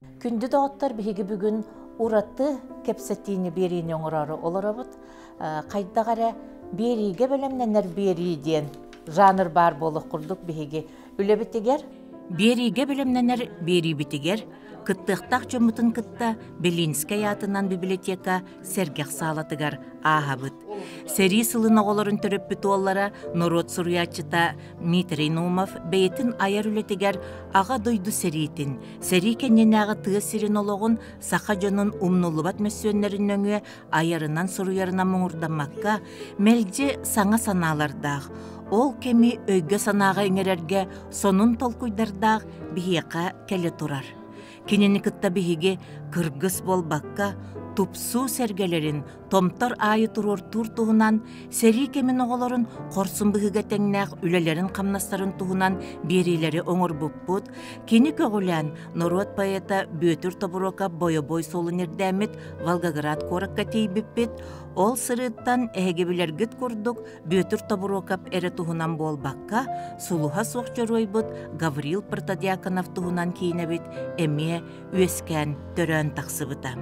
Күндү доҕоттор, биһиги бүгүн ураты кэпсэтиини биэриини оҥороору олоробут. Хайдах эрэ биэриигэ бэлэмнэнэр биэрии диэн жанр баар буолуох курдук биһиги үлэбитигэр. Биэриигэ бэлэмнэнэр биэриибитигэр кыттыахтаах дьоммутун кытта Белинскэй аатынан библиотека сэргэх саалатыгар ааһабыт. Сэрии сылын оҕолорун төрөппүт уоллара норуот суруйааччыта Дмитрий Наумов бэйэтин айар үлэтигэр Аҕа дойду сэриитин, сэрии кэннинээҕи тыа сирин олоҕун саха дьонун умнуллубат мөссүөннэрин нөҥүө айарынан-суруйарынан муҥурдаммакка, мэлдьи саҥа санаалардаах, ол кэми өйгө-санааҕа иҥэрэргэ сонун толкуйдардаах биһиэхэ кэлэ турар. Кинини кытта биһиги кыргыс буолбакка, тупсуу сэргэлэрин томтор аайы туруортуур туһунан, сэрии кэмин оҕолорун хорсун быһыыга тэҥнээх үлэлэрин-хамнастарын туһунан биэриилэри оҥорбуппут, кини көҕүлээн норуот поэта Бүөтүр Тобуруокап бойобуой суолун ирдээммит Волгоград куоракка тиийбиппит, ол сырыыттан эһиги билэргит курдук Бүөтүр Тобуруокап эрэ туһунан буолбакка, сулуһа суох дьоруойбут Гаврил Протодьяконов туһунан киинэбит эмиэ үөскээн төрөөн тахсыбыта.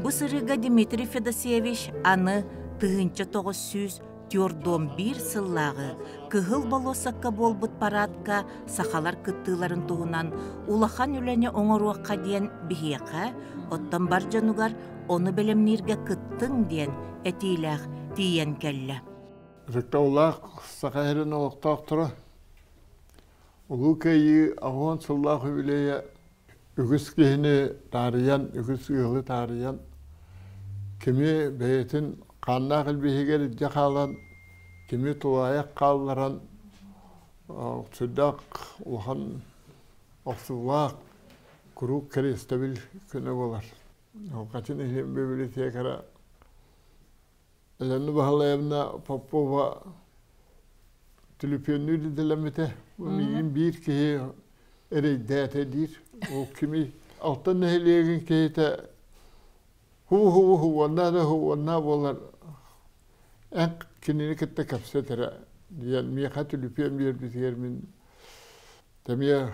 Бу сырыыга Дмитрий Федосеевич аны 1941 сыллааҕы Кыһыл болуоссакка буолбут параадка сахалар кыттыыларын туһунан улахан үлэни оҥоруохха диэн биһиэхэ, оттон бар дьонугар ону бэлэмнииргэ кыттыҥ диэн этиилээх тиийэн кэллэ. Ытыктабыллаах Саха сирин олохтоохторо, Улуу Кыайыы 80 сыллаах үбүлүөйэ үгүс киһини таарыйан, үгүс ыалы таарыйан, кими бэйэтин хааннаах илбиһигэр илдьэ хаалан, кими тулаайах хаалларан, сүрдээх улахан охсуулаах куруук кэриэстэбил күнэ буолар. Хатын иһин библиотекара Елена Баһылаевна Попова түлүпүөннүүр идэлэммитэ. Миигин биир киһи эрэйдээтэ диир. Ол кими Алтан нэһилиэгин киһитэ хуу-хуу уонна да уонна буолар эн кинини кытта кэпсэтэрэ диэн миэхэ түлүпүөн биэрбитигэр мин эмиэ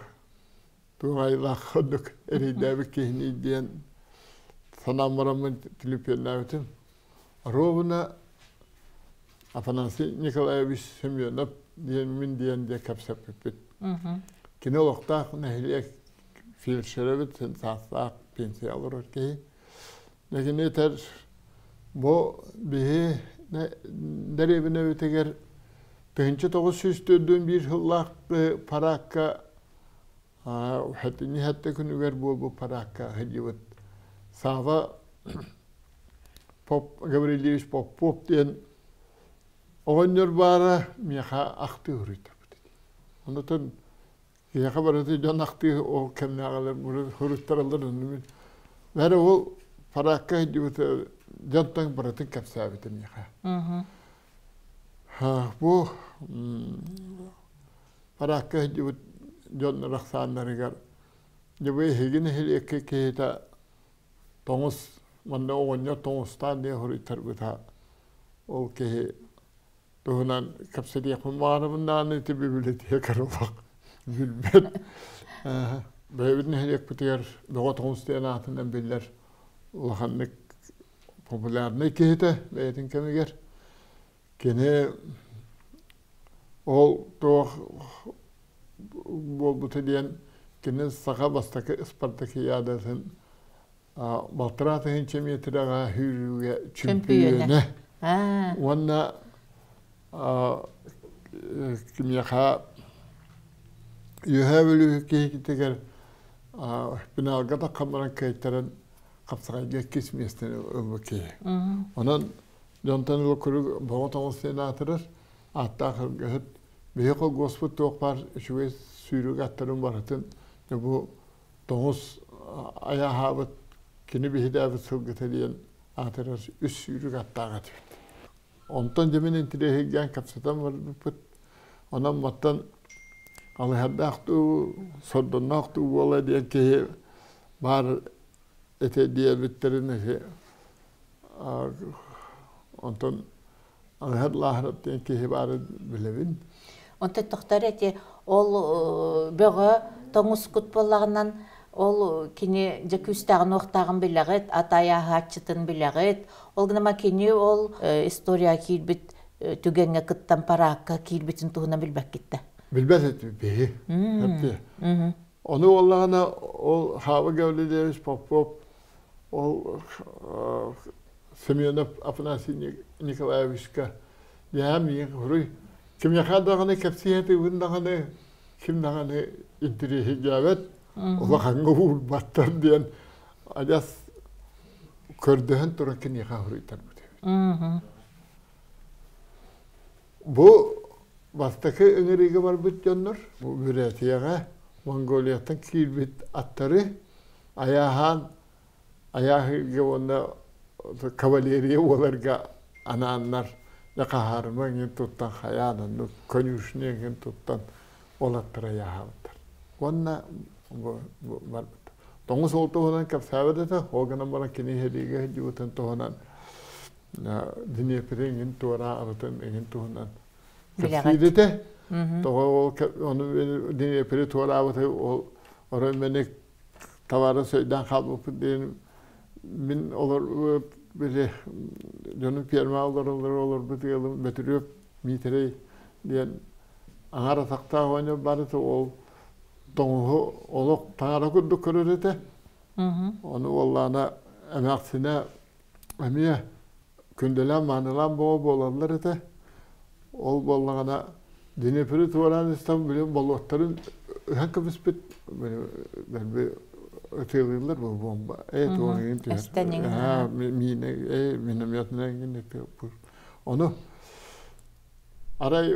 туох оннук эрэйдээбит киһини диэн санаан бараммын түлүпүөннээбитим. Ровно Афанасий Николаевич Семенов диэн мин диэн диэ кэпсэппиппит. Кини олохтоох нэһилиэк фельдшерэбит, саастаах пенсия олорор киһи. Кини этэр бу биһи дэриэбинэбитигэр 1941 сыллаах параакка хэтини күнүгэр буолбут параакка сылдьыбыт Сава Поп Гаврильевич Попов диэн оҕонньор баара миэхэ ахтыы суруйтарбыт этэ. Онтон киһиэхэ барыта дьон ахтыы ол кэмнээҕилэр суруйтараллар мин бары ол параакка сылдьыбыт дьонтон барытын кэпсээбитэ миэхэ. Бу параакка сылдьыбыт дьон ахсааннарыгар дьэ бу эһиги нэһилиэккэ киһитэ тоҥус манна оҕонньор тоҥустаан диэн суруйтарбыта ол киһи туһунан кэпсэтиэхпин баҕарабын даҕаны ити бибилэтиэкэр олох билбэт бэйэбит нэһилиэкпитигэр Бөҕө Тоҥус диэн аатынан биллэр улаханнык популярнай киһитэ бэйэтин кэмигэр кини ол туох буолбута диэн кини саха бастакы спартакиадатын балтараа тыһыынча миэтэрэҕэ сүүрүүгэ чөмпүйүөнэ уонна кимиэхэ Үөһээ Бүлүү киһитигэр финалга таххан баран кыайтаран хапсаҕайга иккис миэстэни ылбыт киһи. Онон дьонтон ыла күрүк Боҕо Тоҕус диэн аатырар ааттаах ыргыһыт биһи холгуоспут туох баар үчүгэй сүүрүк аттарын барытын бу тоҥус айааһаабыт кини биһирээбит сылгыта диэн аатырар үс сүүрүк аттаах этибит. Онтон дьэ мин интириэһиргээн кэпсэтэн барбыппыт. Онон маттан алыһардаах дуу, сордонноох дуу буола диэн киһи баар этэ диэбиттэрин онтон Алыһар Лааһарап диэн киһи баарын билэбин. Онтон тохтор эти ол бөҕө тоҥускут буоллаҕынан Ол кини дьэ күүстээҕин-уохтааҕын билэҕит, ат айааһааччытын билэҕит. Ол гынан кини ол историяҕа киирбит түгэҥҥэ кыттан параакка киирбитин туһунан билбэккит да? Билбэт этим биһи. Ону уоллаҕына ол Хаба Гаврильевич Попов ол Семенов Афанасий Николаевичка дьэһэм миигин хоруй кимиэхэ даҕаны кэпсиэ этибин даҕаны ким даҕаны интириэһиргээбэт улахаҥҥа уурбаттар диэн адьас көрдөһөн туран киниэхэ хоруйтарбыт эбит. Бу бастакы ыҥырыыга барбыт дьоннор бу Бүрээтийэҕэ Монголияттан киирбит аттары айааһаан айааһыырга уонна кавалерия буоларга анааннар дьэ хаһаарыма эҥин туттан хайаан оннук конюшня эҥин туттан ол аттары айааһаабыттар. Уонна бу барбыт. Тоҥус ол туһунан кэпсээбэт этэ, ол гынан баран кини сэриигэ сылдьыбытын туһунан Днепри эҥин туораабытын эҥин туһунан кэпсиир этэ. Тоҕо ол ону Днепри туораабыты ол орой мэник товары сөйдөөн хаалбыппыт диэн мин олор били дьону пиэрмэ олороллор олорбут ыалым Бөтүрүөп Миитэрэй диэн аҥаар атахтаах оҕонньор баар этэ ол тоҥуһу олох таҥара курдук көрөр этэ. Ону уоллаана эмээхсинэ эмиэ күндэлээн маанылаан бөҕө буолаллар этэ. Ол буоллаҕына Днепри туораан истэн били болуоттарын ыһан кэбиспит били ытыалыыллар бу бомба ээ туох иҥин түһэр миинэ ээ минометнай иҥин ону арай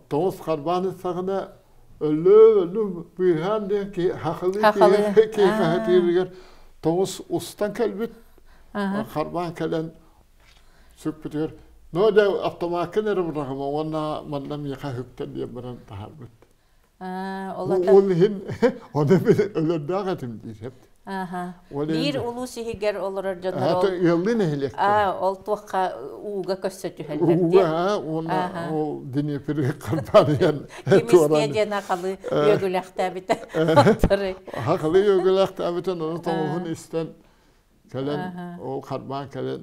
тоҕус харбаан ыстаҕына өллөө өллүм быыһаан диэн киһи хахылыы киһи хаһытыырыгар тоҕус устан кэлбит харбаан кэлэн сүкпүтүгэр но дьэ автомаккын эрэ быраҕыма уонна манна миэхэ үктэн диэн баран таһаарбыт Ол иһин ону мин өлөрдөөх этим диир. Биир улуус иһигэр олорор дьоннор ол ыаллыы нэһилиэктэр. Ол туохха ууга көссө түһэллэр диэн. Ууга уонна ол Днепри харбаарыйан Кимистиэ диэн ахалы үөгүлэхтээбитэ. Ахалы үөгүлэхтээбитин ону тоҥуһун истэн кэлэн ол харбаан кэлэн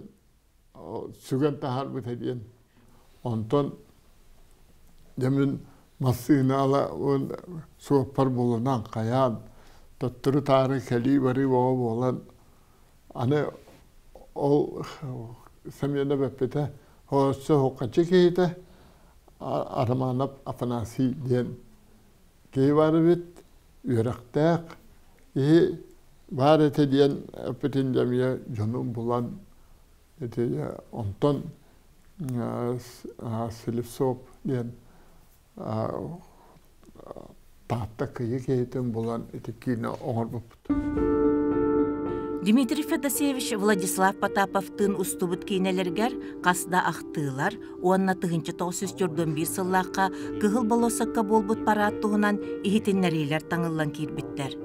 сүгэн таһаарбыта диэн. Онтон дьэ мин массыына ала суоппар булунан хайаан төттөрү-таары кэлии-барыы бөҕө буолан аны ол Семенов эппитэ өссө хуххаччы киһитэ Романов Афанасий диэн киһи баар эбит үөрэхтээх киһи баар этэ диэн эппитин дьэ дьону булан ити онтон Слепцов диэн Таатта кыйы киһитин булан ити киинэ оҥорбуппут. Дмитрий Федосеевич Владислав Потаповтыын устубут киинэлэригэр хас да ахтыылар уонна 1941 сыллаахха Кыһыл болуоссакка буолбут параад туһунан иһитиннэриилэр таҥыллан киирбиттэр.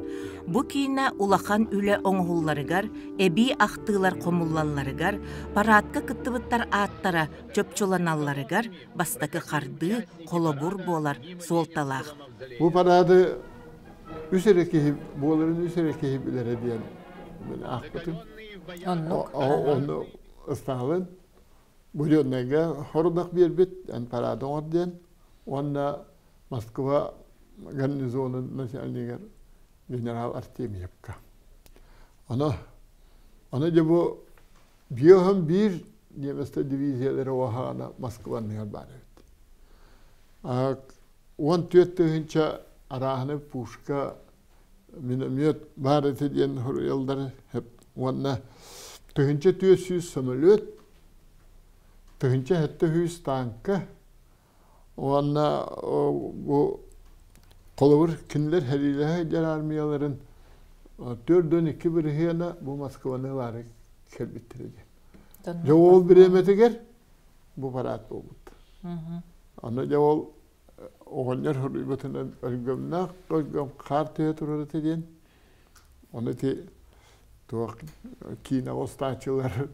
Бу киинэ улахан үлэ оҥоһулларыгар, эбии ахтыылар хомуллалларыгар, параадка кыттыбыттар ааттара чопчуланалларыгар бастакы хардыы, холобур буолар суолталаах. Бу параады үс эрэ киһи буоларын үс эрэ киһи билэрэ диэн мин аахпытым. Оннук. Онну Ыстаалын Буденнайга сорудах биэрбит эн параады оҥор диэн уонна Москва гарнизонун начальнигар генерал Артемьевка. Ону, ону дьэ бу биоһун биир немецтэр дивизиялара уоһаҕана Москва анныгар баар эбит. 14 тыһыынча арааһыны пушка, миномет баар этэ диэн суруйаллар уонна 1400 самолет, 1700 танка уонна бу холобур кинилэр сэриилэһэ сылдьар армияларын 42 бырыһыана бу Москваны ылаары кэлбиттэрэ диэн. Дьэ ол бириэмэтигэр бу парад буолбут. Аны дьэ ол оҕонньор суруйбутунан өлгөмнөөх өлгөм хаар түһэ турар этэ диэн. Ону ити туох киинэҕэ устааччылар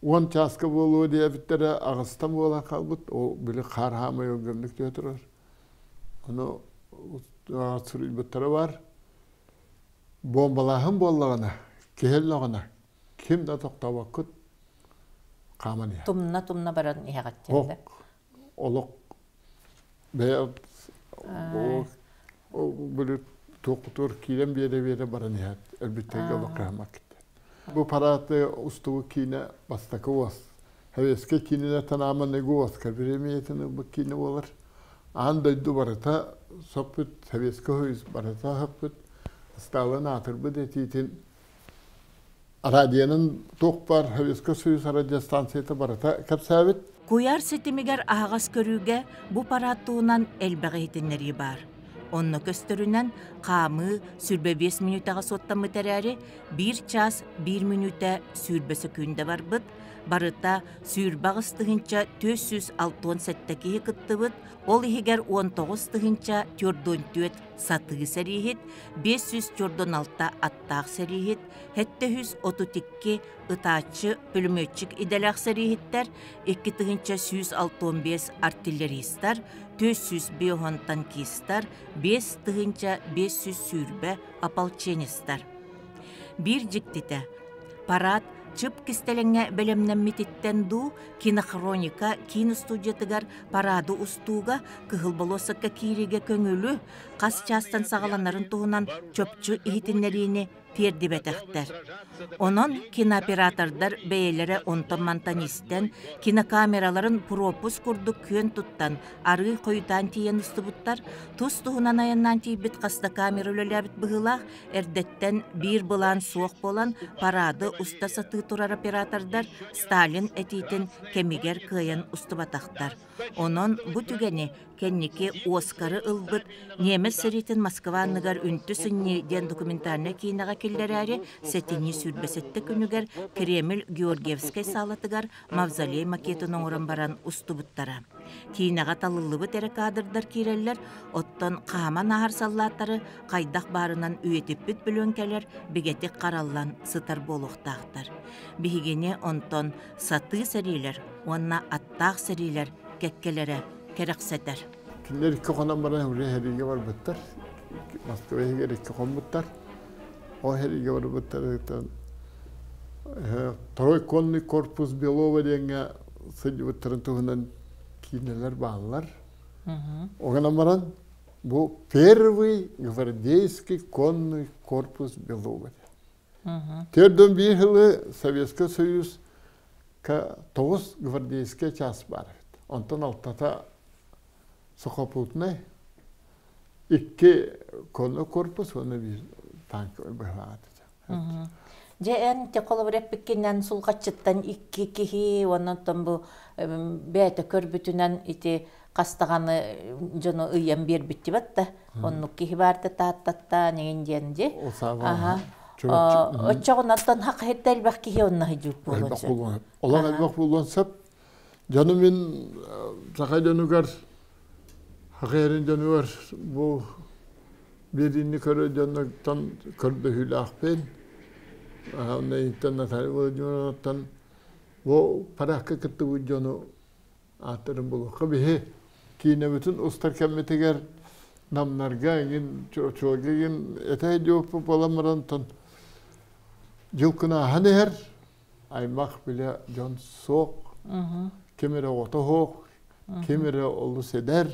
уон чааска буолуо диэбиттэрэ аҕыстан буолан хаалбыт. Ол били хаар хаамай өлгөмнүк түһэ турар. Ону суруйбуттара бар. Бомбалааһын буоллаҕына, киһи өллөҕүнэ, ким да тохтообоккут хааман иһэр. Тумна-тумна баран иһэҕит Ох, олох бэйэ били туохпутугар киирэн биэрэ-биэрэ баран иһэр өлбүттэргэ олох кыһаммаккыт. Бу парааты устубут киинэ бастакы уос. Советскай киинэлэртэн ааман Оскар бириэмийэтин ылбыт киинэ буолар. Аан дойду барыта соппут, Советскай Союз барыта соппут, Сталин аатырбыт этиитин радионан туох баар Советскай Союз радиостанцията барыта кэпсээбит. Куйаар ситимигэр аһаҕас көрүүгэ бу парад туһунан элбэх иһитиннэрии баар. Онно көстөрүнэн, хаамыы 25 мүнүүтэҕэ суоттаммыт эрээри, биир чаас биир мүнүүтэ 20 сөкүүндэ барбыт, барыта 28 467 киһи кыттыбыт, ол иһигэр 19 044 сатыы сэрииһит, 546 аттаах сэрииһит, 732 ытааччы, пулеметчик идэлээх сэрииһиттэр, 2165 артиллеристар, 405 танкистар, 5520 ополченецтар. Биир дьиктитэ, парад чып кистэлэҥҥэ бэлэмнэммититтэн дуу, кинохроника киин студиятыгар парады устууга Кыһыл болуоссакка киириигэ көҥүлү хас чаастан саҕаланарын туһунан чопчу иһитиннэриини тиэрдибэтэхтэр. Онон кинооператордар бэйэлэрэ онтон-мантан истэн, кинокамераларын пропуск курдук күөн туттан, арыый хойутаан тиийэн устубуттар, тус-туһунан айаннаан тиийбит хас да камера үлэлээбит быһыылаах, эрдэттэн биир былаан суох буолан, парады уста сатыы турар оператордар Сталин этиитин кэмигэр кыайан устубатахтар. Онон бу түгэни кэнники Оскары ылбыт Немец сэриитин Москва анныгар үнтү сынньыы диэн документальнай киинэҕэ киллэрээри сэтинньи 27 күнүгэр Кремль Георгиевскай саалатыгар мавзолей макетын оҥорон баран устубуттара. Киинэҕэ талыллыбыт эрэ кадрдар киирэллэр, оттон хааман ааһар саллааттары хайдах баарынан үйэтиппит бөлүөҥкэлэр бигэтик хараллан сытар буолуохтаахтар. Биһигини онтон сатыы сэриилэр уонна аттаах сэриилэр кэккэлэрэ кэрэхсэтэр. Кинилэр икки хонон баран уже сэриигэ барбыттар. Москва иһигэр икки хоммуттар. Ол сэриигэ барбыттарыттан второй конный корпус Белова диэҥҥэ сылдьыбыттарын туһунан киинэлэр бааллар. Ол баран бу первый гвардейский конный корпус Белова. Төрдөн биир сылы Советский Союз тоҕус гвардейскай час баар эбит. Онтон алтата сухопутный, икки конный корпус уонна биир танк быһаат. Дьэ эн те холобур эппиккинэн сулҕаччыттан икки киһи уонна оттон бу бэйэтэ көрбүтүнэн ити хастаҕаны дьону ыйан биэрбиттибэт да оннук киһи баарда тааттаттаан иҥин диэн ди аха оччоҕунаттан хаххайда элбэх киһи онно сылдьыбыт буолуон сөп. Олох элбэх буолуон сөп. Дьону мин саха дьонугар саха эрин дьонугар бу биэриини көрө дьоннортон көрдөһүүлээхпин. Онно Наталья Владимировнаттан бу параакка кыттыбыт дьону ааттарын булуохха биһи киинэбитин устар кэммитигэр намнарга эҥин чуолга эҥин этэ диэппит буолан баран дьыл күн ааһан иһэр аймах билэ дьон суох ким эрэ оҕото суох ким эрэ олус эдэр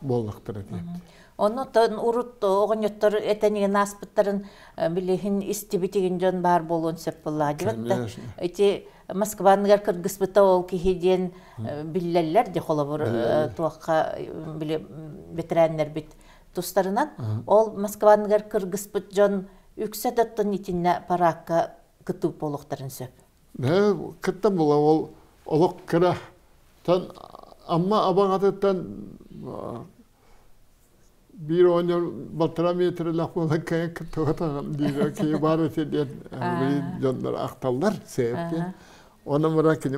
буоллахтара диэбит. Оннуттан урут оҕонньоттор этэнигин ааспыттарын билиһин истибитигин дьон баар буолуон сөп буоллаҕа дибэт да. Ити Москваныгар кыргыспыта ол киһи диэн биллэллэр де холобур туохха били ветераннэрбит тустарынан ол Москваныгар кыргыспыт дьон үксэ да итиннэ параакка кыттыбыт буолуохтарын сөп. Кыттан була ол олох кыра тан Амма абаҕатыттан биир оҕонньор балтараа метрлээх буолан кэйэн кыттыбатаҕым диир киһи баар этэ диэн дьоннор ахталлар сэп диэн. Онон мара кини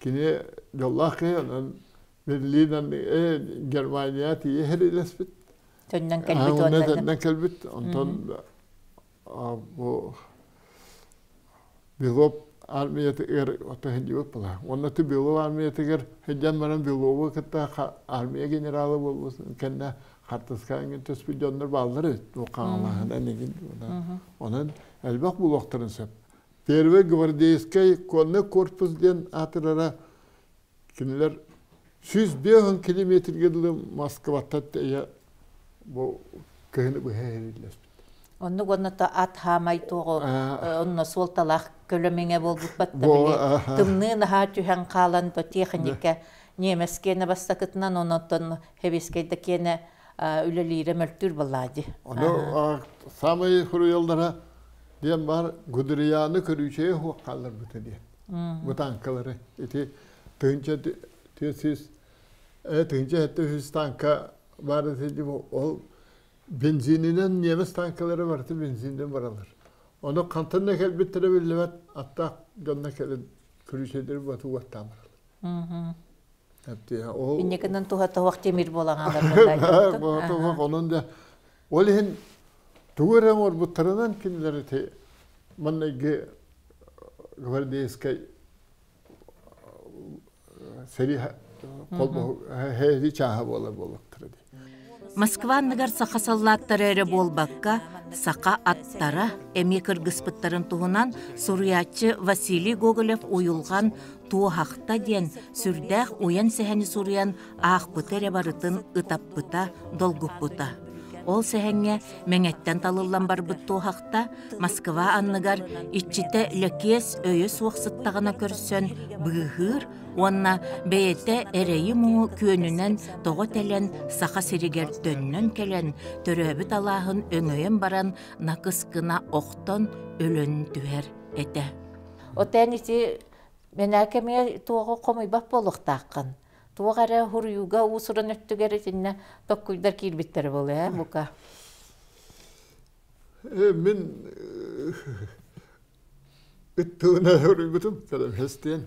кини дьоллоох киһи онон Берлин Германия тиийэ хэрилэспит. Төннөн кэлбит уонна төннөн кэлбит. Онтон бу Белов армиятыгар ото сылдьыбыт буолар. Уонна ты Белов армиятыгар сылдьан баран Белову кытта армия генерала буолбут кэннэ Хартыска эҥин түспүт дьоннор бааллар эбит. Бу хаҥалаһынан эҥин. Онон элбэх булуохтарын сөп. Первый гвардейскай конный корпус диэн аатырара кинилэр 105 километрге дылы Москваттан тэйэ бу кыһыны быһа эриллэспит. Оннук уонна то ат хаамай туоҕу онно суолталаах көлөмиҥэ буолбуппат да били тымныы наһаа түһэн хаалан то тиэхиньикэ ньиэмэс киэнэ бастакытынан ононтон хэбиэскэй да киэнэ үлэлиирэ мөлтүүр баллади. Ону самай хуруйаллара диэн бар Гудерияны көрүүчэйэ хуох хаалларбыта диэн. Бу танкалары ити тыһынча түөсүс тыһынча сэттэ үс танка бар ол бензининэн немец танкалары барыта бензининэн баралар. Ону хантан да кэлбиттэрэ биллибэт аттаах дьонно кэлин көрүүчэйдери баты уоттаан баралар. Ол Инникинэн туһа туһах тимир буолан хаалар. Онон да ол иһин тугу эрэ оҥорбуттарынан кинилэр ити маннайгы гвардейскай сэрии холбоһу чааһа буолар буоллахтара дии. Москва анныгар саха саллааттара эрэ буолбакка, саха аттара эмиэ кыргыспыттарын туһунан суруйааччы Василий Гоголев Уйулҕан Туоһахта диэн сүрдээх уйан сэһэни суруйан аахпыта эрэ барытын ытаппыта, долгуппута. Ол сэһэҥҥэ Мэҥэттэн талыллан барбыт Туоһахта Москва анныгар иччитэ Лэкиэс өйө суох сыттаҕына көрсөн быыһыыр уонна бэйэтэ эрэйи-муҥу күөнүнэн тоҕо тэлэн Саха сиригэр төннөн кэлэн төрөөбүт алааһын өҥөйөн баран накыс гына охтон өлөн түһэр этэ. Отен ити мэнээкэ эмиэ туоҕу хомуйбат буолуохтааххын. Туох эрэ хуруйууга уусуран өттүгэр итиннэ токкуйдар киирбиттэрэ буолуо ээ бука. Мин ыттыына хоруйбутум кэлэмэстиэн.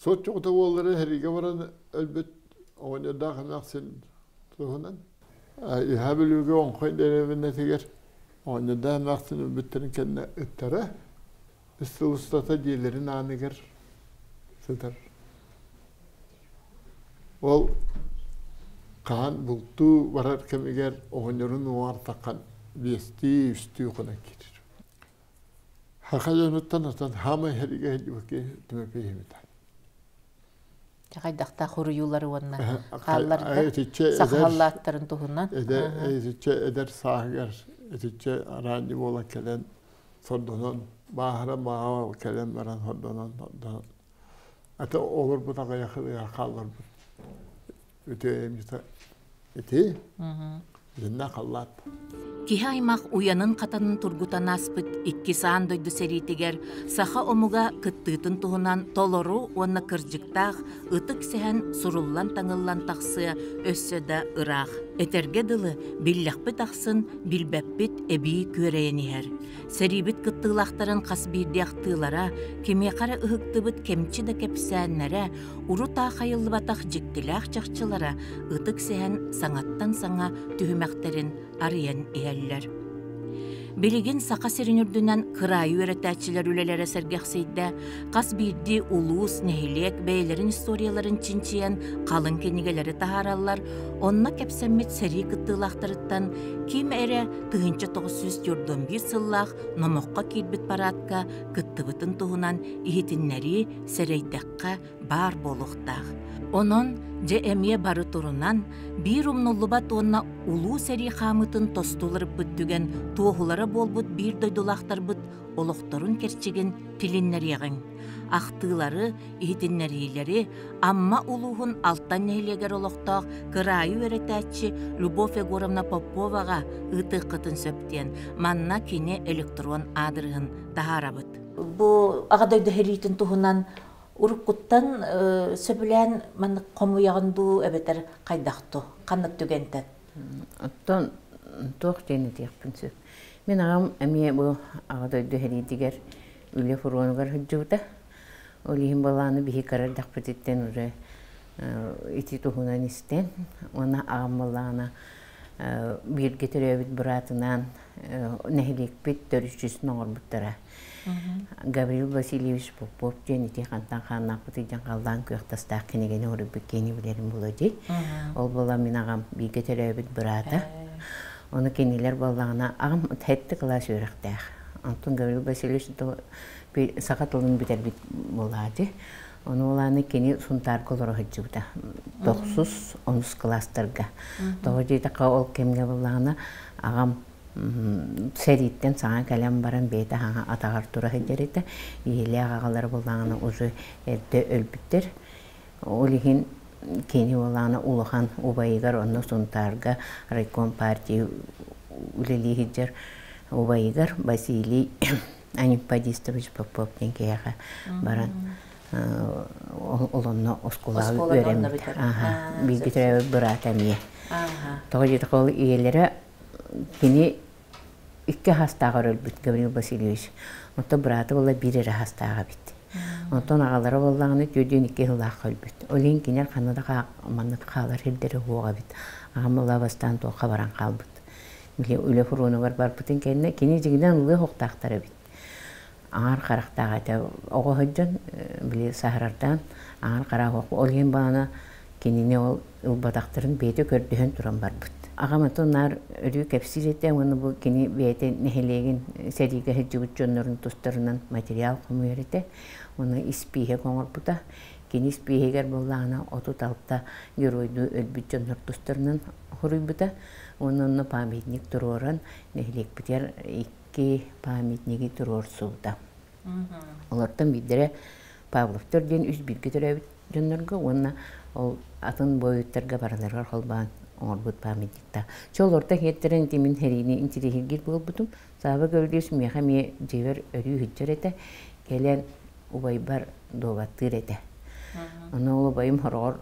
Соччоҕута уоллара сэриигэ баран өлбүт оҕонньордоох эмээхсин туһунан Үһээ Бүлүүгэ Оҥхой дэриэбинэтигэр оҕонньордоох эмээхсин өлбүттэрин кэннэ ыттара үс сыл устата дьиэлэрин ааныгар сытар. Ол хаһан бултуу барар кэмигэр оҕонньорун уҥуоҕар таххан биэстии, үстүү хонон киирэр. Саха дьонуттан отон хаамай сэриигэ сылдьыбыт киһи Тимофей Химитов. Хайдахтаах хуруйуулары уонна хаалларда саха халлааттарын туһунан. Итиччэ эдэр сааһыгар итиччэ араанньы буолан кэлэн сордонон бааһыран бааҕа кэлэн баран сордонон сордонон ата олорбут аҕыйах хаалларбыт үтүө эмчитэ ити Итиннэ халлаат. Киһи аймах уйанын-хатанын тургутан ааспыт Иккис аан дойду сэриитигэр саха омуга кыттыытын туһунан толору уонна кырдьыктаах ытык сэһэн суруллан-таҥыллан тахсыа өссө да ыраах. Этэргэ дылы, биллэхпит ахсын билбэппит эбии күөрэйэн иһэр. Сэриибит кыттыылаахтарын хас биирдии ахтыылара, кимиэхэ эрэ ыһыктыбыт кэмчи да кэпсээннэрэ, урут аахайыллыбатах дьиктилээх чахчылара ытык сэһэн саҥаттан саҥа түһүмэхтэрин арыйан иһэллэр. Билигин Саха сирин үрдүнэн кыраайы үөрэтээччилэр үлэлэрэ сэргэхсийдэ, хас биирдии улуус, нэһилиэк бэйэлэрин историяларын чинчийэн халыҥ кинигэлэри таһаараллар, онно кэпсэммит сэрии кыттыылаахтарыттан ким эрэ 1941 сыллаах номоххо киирбит параадка кыттыбытын туһунан иһитиннэрии сэрэйдэххэ баар буолуохтаах. Онон дьэ эмиэ бары турунан, биир умнуллубат уонна улуу сэрии хаамыытын тосту уларыппыт түгэн туоһулара буолбут биир дойдулаахтарбыт олохторун кэрчигин тилиннэриэҕиҥ. Ахтыылары, иһитиннэриилэри Амма улууһун Алтан нэһилиэгэр олохтоох кыраайы үөрэтээччи Любовь Егоровна Поповаҕа ыытыаххытын сөп диэн манна кини электрон аадырыһын таһаарабыт. Бу Аҕа дойду сэриитин туһунан уруккуттан сөбүлээн маннык хомуйаҕын дуу эбэтэр хайдах дуу ханнык түгэнтэн? Оттон туох диэн этиэхпин сөп. Мин аҕам эмиэ бу Аҕа дойду сэриитигэр үлэ фронугар сылдьыбыта. Ол иһин балааны биһи кыра эрдэхпититтэн уже ити туһунан истэн уонна аҕам балаана Бииргэ төрөөбүт быраатынаан нэһилиэкпит төрүччүсүн оҥорбуттара. Гаврил Васильевич Попов диэн ити хантан хааннаахпытый диэн халлаан күөх тастаах кинигэни оруйбут киһини билэрим буолуо дии. Ол буолан мин аҕам бииргэ төрөөбүт быраата. Ону кинилэр буоллаҕына аҕам сэттэ кылаас үөрэхтээх. Онтон Гаврил Васильевич саха тылын бүтэрбит буолаачы. Ону улааны кини Сунтаарга олоро сылдьыбыта. Тохсус, онус кылаастарга. Тоҕо диэтэххэ ол кэмҥэ буоллаҕына аҕам сэрииттэн саҥа кэлэн баран бэйэтэ хаҥа атаҕар тура сылдьар этэ. Ийэлээх аҕалара буоллаҕына уже эрдэ өлбүттэр. Ол иһин кини буоллаҕына улахан убайыгар онно Сунтаарга райком партия үлэлии сылдьар убайыгар Василий Анемподистович Попов диэн киһиэхэ баран ол онно оскуолаҕа үөрэммит. Бииргэ төрөөбүт быраата эмиэ. Тоҕо диэтэххэ ол ийэлэрэ кини икки хастааҕар өлбүт Гаврил Васильевич. Оттон быраата буолла биир эрэ хастаах эбит. Онтон аҕалара буоллаҕына 42 сыллаахха өлбүт. Ол иһин кинилэр ханна да маннык хаалар сирдэрэ суох эбит. Аҕам ыла бастаан туохха баран хаалбыт. Били үлэ фронугар барбытын кэннэ кини дьиҥинэн ылыах охтаахтар эбит. Аҥар харахтаах этэ. Оҕо сылдьан били саһарардаан аҥар хараах ол иһин баҕана кинини ол ылбатахтарын бэйэтэ көрдөһөн туран барбыт. Аҕам атын наар өрүү кэпсиир этэ уонна бу кини бэйэтэ нэһилиэгин сэриигэ сылдьыбыт дьоннорун тустарынан материал хомуйар этэ. Уонна испииһэк оҥорбута. Кини испииһэгэр буоллаҕына 36 геройдуу өлбүт дьоннор тустарынан суруйбута. Уонна онно памятник туруоран нэһилиэкпитигэр икки памятниги туруорсубута. Олортон биирдэрэ Павловтар диэн үс бииргэ төрөөбүт дьоннорго уонна ол атын буойуттарга барыларыгар холбоон оҥорбут памятникта. Чэ олортон иһиттэрэн ити мин сэриини интириэһиргиир буолбутум. Сааба Гаврильевич миэхэ эмиэ дьиэбэр өрүү сылдьар этэ. Кэлэн убайбар дуобаттыыр этэ. Ону ол убайым хороҕор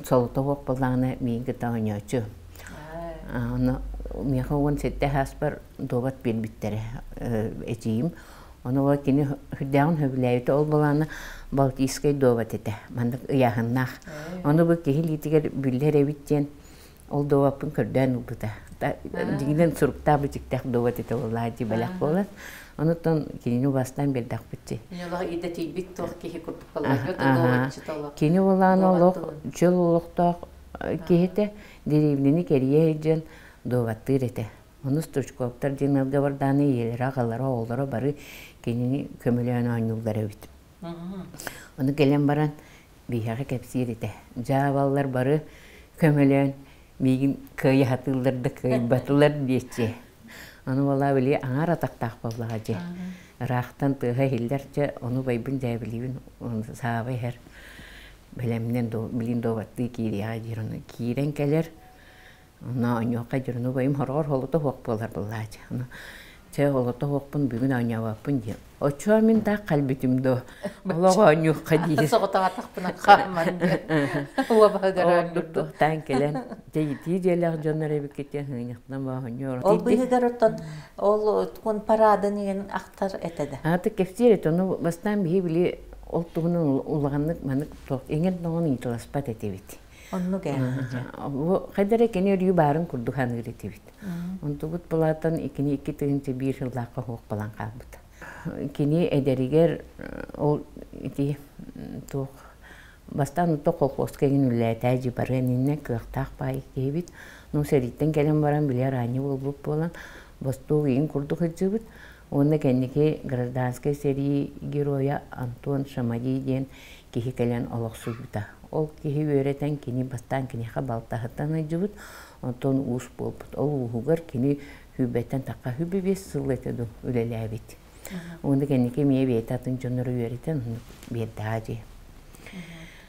солото суох буоллаҕына миигин кытта оонньооччу. Ону миэхэ 17 сааспар дуобат биэрбиттэрэ эдьиийим. Ону ол кини сүрдээҕин сөбүлээбитэ. Ол былаана Балтийскай дуобат этэ. Маннык ыйааһыннаах. Ону бу киһи илиитигэр биллэр эбит диэн ол дуобаппын көрдөөн ылбыта. Дьиҥинэн суруктаах бичиктээх дуобат этэ буоллаа дии бэлэх буолан. Онуттан кинини убастаан биэрдэхпит Олох идэтийбит туох киһи курдук буолла. Кини буолаан олох чөл олохтоох киһитэ дэриэбинэни кэрийэ сылдьан дуобаттыыр этэ. Ону Стручковтар диэн ыалга бардааны ийэлэрэ, аҕалара, оҕолоро бары кинини көмөлөөн оонньууллар эбит. Ону кэлэн баран биһиэхэ кэпсиир этэ. Дьаабаллар бары көмөлөөн миигин кыайа сатыыллар да кыайбатылар диэччи. Ону буолаа били аҥаар атахтаах буоллаҕа дьэ. Ыраахтан тыаһа иһиллэр дьэ, ону байбын дьээбилиибин сааба иһэр. Бэлэмнэн билин дуобаттыы киириэҕэ диир ону киирэн кэлэр. Онно оонньуохха дьону убайым хороҕор холото суох буолар былаачы. Ону чэ холото суохпун бүгүн оонньообоппун диэн. Оччоҕо мин таах кэлбитим дуо? Олох оонньуохха диир. Соҕотоҕотохпуна хааман диэн. Уобаһыгар Ордук туохтаан кэлэн дьэ итии дьиэлээх дьоннор эбиккитин хыыньахтан бооһонньуор. Ол быыһыгар оттон ол кун параадын иһин ахтар этэ да. Ааты кэпсиир этэ. Ону бастаан биһи били ол туһунан улаханнык маннык туох иҥэн тоҥон ыйыталаспат этибит. Оннук ээ. Бу хайда эрэ кини өрүү баарын курдук саныыр этибит. Онтубут былаатан иккини 2001 сыллаахха суох балан хаалбыта. Кини эдэригэр ол ити туох бастаан ото колхозка иҥин үлэлээтээ дьи барыан иннэ кыахтаах баай киһибит. Ну сэрииттэн кэлэн баран били араанньы буолбут буолан бостуук иин курдук сылдьыбыт. Уонна кэнники гражданскай сэрии геройа Антон Шамади диэн киһи кэлэн олохсуйбута. Ол киһи үөрэтэн кини бастаан киниэхэ балтаһыттан ыйдьыбыт, онтон уус буолбут. Ол ууһугар кини сүүрбэттэн тахха 25 сыл этэ дуу үлэлээбит. Уонна кэнники эмиэ бэйэтэ атын дьоннору үөрэтэн биэрдэҕэ дии.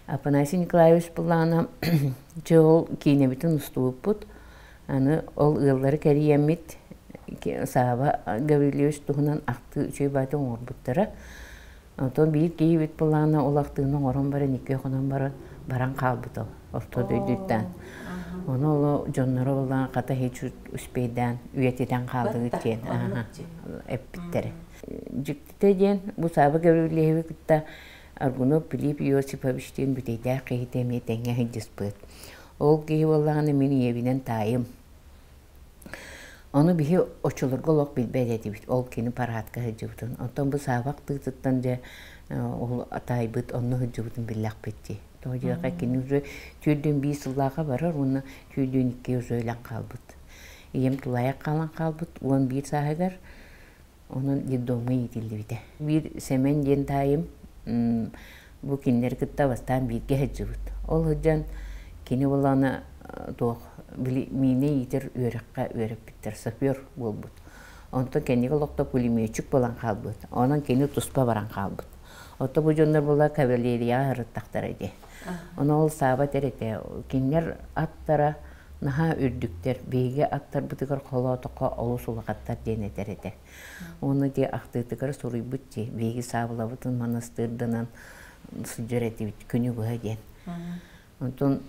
Афанасий Николаевич былаана дьэ ол киинэбитин устубуппут. Аны ол ыаллары кэрийэммит Сааба Гаврильевич туһунан ахтыы үчүгэй баайты оҥорбуттара. Онтон биир киһибит былаана ол ахтыыны оҥорон баран икки хонон баран баран хаалбыта орто дойдуттан. Ону ол дьонноро былаан хата һич успейдаан үйэтитэн хаалдыгыт диэн эппиттэрэ. Дьиктитэ диэн бу Сааба Гаврильевы кытта Аргунов Филипп Иосифович диэн бүтэйдээх киһитэ эмиэ тэҥҥэ сылдьыспыт. Ол киһи буоллаҕына мин ийэбинэн таайым. Ону биһи оччолорго олох билбэт этибит, ол кини параадка сылдьыбытын. Оттон бу Саабах тыытыттан дьэ ол таайбыт онно сылдьыбытын биллэхпит дии. Тоҕо диэххэ кини уже түүрдүүн биир сыллааҕа барар уонна түүрдүүн икки уже өлөн хаалбыт. Ийэм тулаайах хаалан хаалбыт 11 сааһыгар онон детдомҥа иитиллибитэ. Биир Сэмэн диэн таайым бу кинилэри кытта бастаан бииргэ сылдьыбыт. Ол сылдьан кини буоллаҕына туох били миинэ иитэр үөрэххэ үөрэппиттэр, сапер буолбут. Онтон кэнники олохто пулеметчик буолан хаалбыт. Онон кини туспа баран хаалбыт. Ото бу дьоннор була кавалерияҕа сырыттахтара дии. Ону ол саабат эрэтэ. Кинилэр аттара наһаа үрдүктэр, биһиги аттарбытыгар холоотоххо олус улахаттар диэн этэр этэ. Уонна дии ахтыытыгар суруйбут дии, биһиги саабылабытын манастыырданан сылдьар этибит күнү быһа диэн. Онтон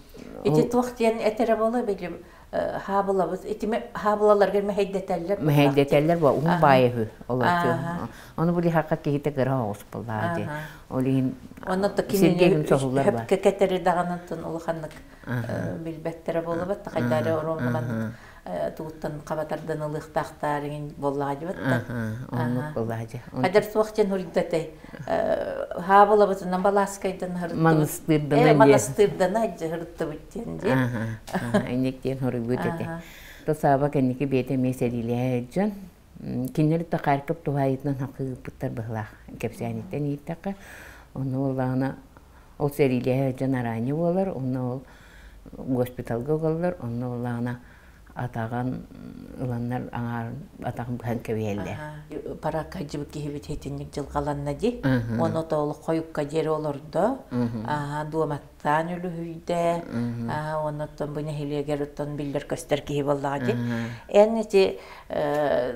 Ити туох диэн этэрэ буола били хаабылабыт итими хаабылаларгар мэһэйдэтэллэр мэһэйдэтэллэр бу уһун баайы үһү олорчу. Ону били хакка киһитэ кыра оҕус буоллаҕа дии. Ол иһин Онно то кинини хөпкө кэтери даҕанантан улаханнык билбэттэрэ буолабат хайдаары оруоммалан тугуттан хабатардан ылыахтаахтаар иҥин буоллаҕа дьыбат да оннук буоллаҕа дьэ хайдар суох диэн хуруйдатай хаабылабытынан балааскайдан манастыырданан манастыырдана хырыттыбыт диэн дии инник диэн хоруйбут этэ то сааба кэнники бэйэтэ эмиэ сэриилэһэ дьон кинилэр да Харьков туһаайытынан хакыыппыттар быһылаах кэпсээниттэн ииттэххэ онно буоллаҕына ол сэриилэһэ дьон араанньы буолар онно ол госпиталга угаллар онно буоллаҕына атаҕын ыланнар аҥаарын атаҕын быһан кэбиһэллэр. Параакка сылдьыбыт киһибит итинник дьылҕаланна дии. Уонна толук хойукка диэри олордо. Дуоматтаан үлүһүйдэ. Уонна оттон бу нэһилиэгэр оттон биллэр-көстөр киһи буоллаҕа дии. Эн ити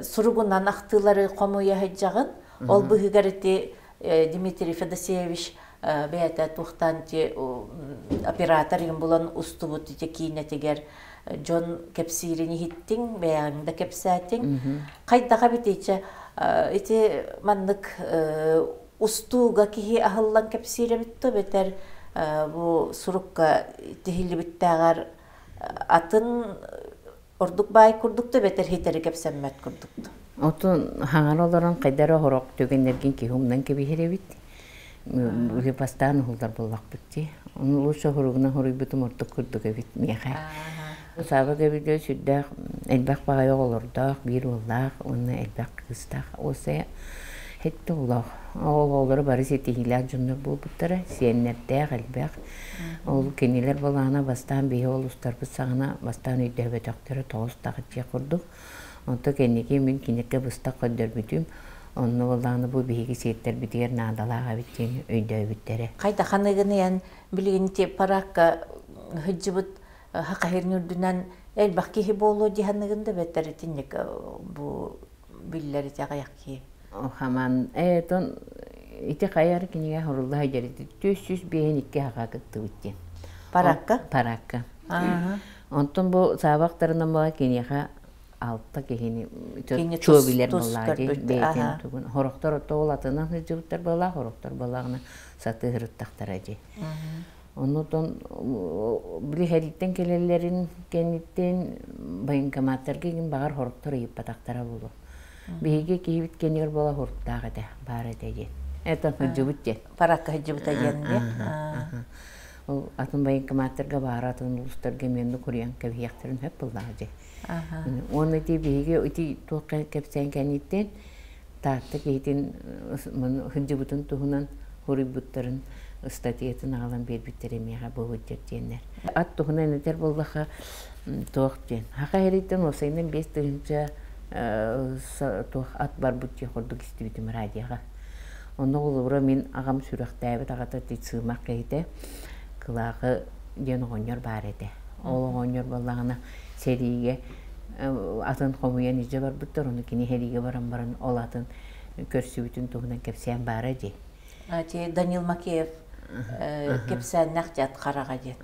суругунан ахтыылары хомуйа сылдьаҕын. Ол быһыгар ити Дмитрий Федосеевич бэйэтэ туохтаан ити оператор иһин булан устубут ити киинэтигэр дьон кэпсиирин иһиттиҥ, бэйэҕиҥ да кэпсээтиҥ. Хайдаха битичэ ити маннык устууга киһи аһыллан кэпсиир эбит то бэтэр бу сурукка тиһиллибиттээҕэр атын ордук баай курдук да бэтэр хитэри кэпсэммэт курдук Отун хаҥара олорон хайдара хорох түгэннэргин киһи умнан кэбиһэр эбит. Уже бастаан уһуллар буоллахпыт дии. Ону лучше хоругунан хоруйбутум ордук курдук эбит миэхэ. Сааба кэбилгэ сүрдээх элбэх баҕайы оҕолордоох, биир уоллаах уонна элбэх кыыстаах. Уосайа хэттэ оҕолоох. Оҕолоро бары ситиһиилээх дьоннор буолбуттара, сиэннэрдээх элбэх. Ол кинилэр балаана бастаан биһи ол устарбыт саҕана бастаан өйдөөбөтөхтөрө тоҕус таҕыччыах курдук. Онто кэнники мин кинигэ быстах көрдөрбүтүм, онно буоллаҕына бу биһиги сиэттэрбитигэр наадалаах эбит диэн өйдөөбүттэрэ. Хайда ханыгыныйан билигин ити параакка сылдьыбыт хахаһырын үрдүнэн элбэх киһи буолуо дии саныгын да бэттэр итинник бу биллэр ити аҕыйах киһи. Хаман этон ити хайар кинигэ хорулла сылдьар 452 хаха кыттыбыт диэн. Параакка? Параакка. Онтон бу саабахтарынан була киниэхэ алта киһини чуо билэр буоллаа дии бэйэтин тугун хорохтор ото ол атынан сылдьыбыттар буоллаа хорохтор буоллаҕына сатыыһырыттахтара дии. Оннутон били хэрииттэн кэлэллэрин кэнниттэн военкоматтарга игин баҕар хорохтор ыйыппатахтара буолуо. Биһиги киһибит кэннигэр буола хоруктаах этэ, баар этэ диэн. Это сылдьыбыт диэн. Паракка сылдьыбыта диэн дии. Ол атын военкоматтарга баара атын улуустарга эмиэ куруйан кэбиһиэхтэрин сөп буоллаҕа дии. Уонна ити биһиги ити туохха кэпсээн кэнниттэн Таатта киһитин сылдьыбытын туһунан суруйбуттарын ыстатыйатын аҕалан биэрбиттэр эмиэхэ бу сылдьар диэннэр. Ат туһунан этэр буоллахха туох диэн. Хаха эриттэн уопсайынан 5000 туох ат барбыт диэн курдук истибитим радиоҕа. Онно холобура мин аҕам сүрэхтээбит аҕата Тицимах киһитэ Кылаакы диэн оҕонньор баар этэ. Ол оҕонньор буоллаҕына сэриигэ атын хомуйан илдьэ барбыттар, ону кини сэриигэ баран баран ол атын көрсүбүтүн туһунан кэпсээн баара дии. Ти Данил Макеев кэпсээннэх дьат хараҕа диэн.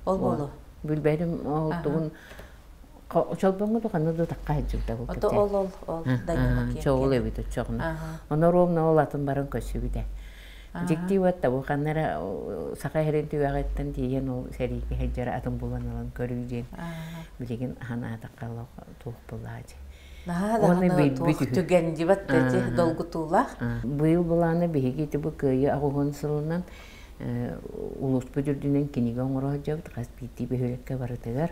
Ол буолуо. Билбэтим ол тугун Чолбоҥҥо да ханна да тахха сылдьыбыта бу Ото ол ол ол Данил Макеев. Чоҕул эбит оччоҕуна. Ону ровно ол атын баран көрсүбүтэ. Дьикти уотта бу ханна эрэ саха иһэрин түгэҕиттэн тиийэн ол сэриигэ сылдьар атын булан ылан көрүү диэн билигин санаатахха туох буоллаачы. Наһаа даҕаны туох түгэн дибат ити долгутуулаах. Быйыл былааны биһиги ити бу кыайыы аҕыһын сылынан улууспут үрдүнэн кинигэ оҥоро сылдьабыт хас биирдии бөһүөлэккэ барытыгар.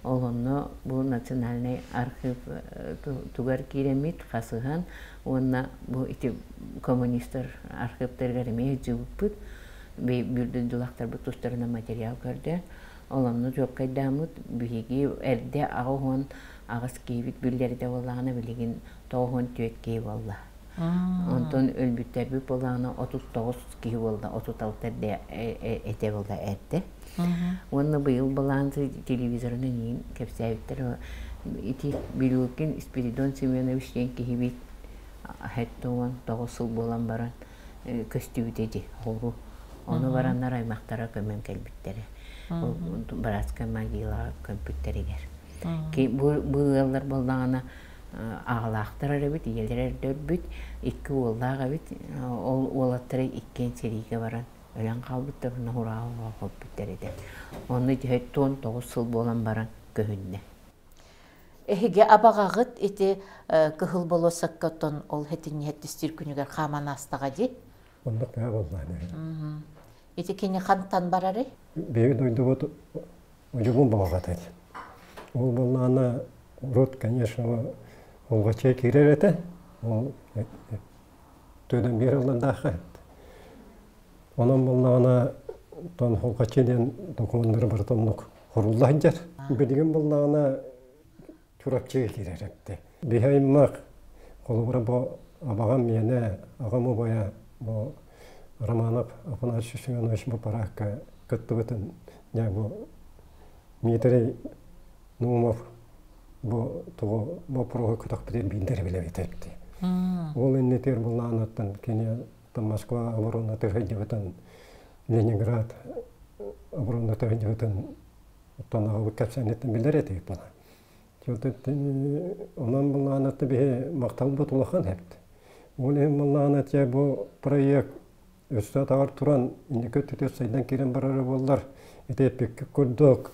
Ол онно бу национальнай архив тугар киирэммит хасыһан уонна бу ити коммунистар архивтарыгар эмиэ сылдьыбыппыт. Бүрдүдүлахтарбыт тустарынан материал көрдөөн. Ол онно чуоккайдааммыт биһиги эрдэ 88 киһибит биллэрдэ буоллаҕына билигин 94 киһи буолла. Онтон өлбүттэрбит буоллаҕына 39 киһи буолла, 36 эрдэ этэ буолла эрдэ. Уонна быйыл былаан телевизорынан иин кэпсээбиттэр. Ити Билюкин Спиридон Семенович диэн киһибит 79 сыл буолан баран көстүбүтэ дии хору. Ону бараннар аймахтара көмөн кэлбиттэрэ. Братская могилаҕа көмпүттэригэр. Бу ыаллар буоллаҕына аҕалаахтар эбит, ийэлэрэ эрдэ өлбүт, икки уоллаах эбит. Ол уолаттара иккиэн сэриигэ баран өлөн хаалбыттар, уонна хоппуттар этэ. Онно 79 сыл буолан баран көһүннэ. Эһиги абаҕаҕыт ити Кыһыл болуоссакка оттон ол хэтинньэһэттистиир күнүгэр хааман аастаҕа дии? Оннук наһаа буоллаҕына. Ити кини хантан барарый? Биһиги дойдубут удьугун балаҕата этэ. Ол буоллаҕына урут, конечно, олҕаччы киирэр этэ. Ол төдөн биэр ыллардаахха. Онон буоллаҕына тон холҕаччы диэн докумуоннары барыта оннук хорулла сылдьар. Билигин буоллаҕына Чурапчыга киирэр эбит. Биһи аймах, холобура бу абаҕам миэнэ, аҕам убайа бу Романов Афанасий Семенович бу параакка кыттыбытын дьэ бу Дмитрий Наумов бу тугу боппуруоһу көтөхпүтүн биирдэр билэбит эбит. Ол иннитигэр буллаанаттан кини Москва оборонатыгар сылдьыбытын, Ленинград оборонатыгар сылдьыбытын оттон аҕабыт кэпсээниттэн билэр этибит буолан. Онон буллаанатта биһи махталбыт улахан эбит. Ол иһин буллаанатя бу проект өссө атаҕар туран инники өттүтүгэр сайдан киирэн барара буоллар ити эппиккит курдук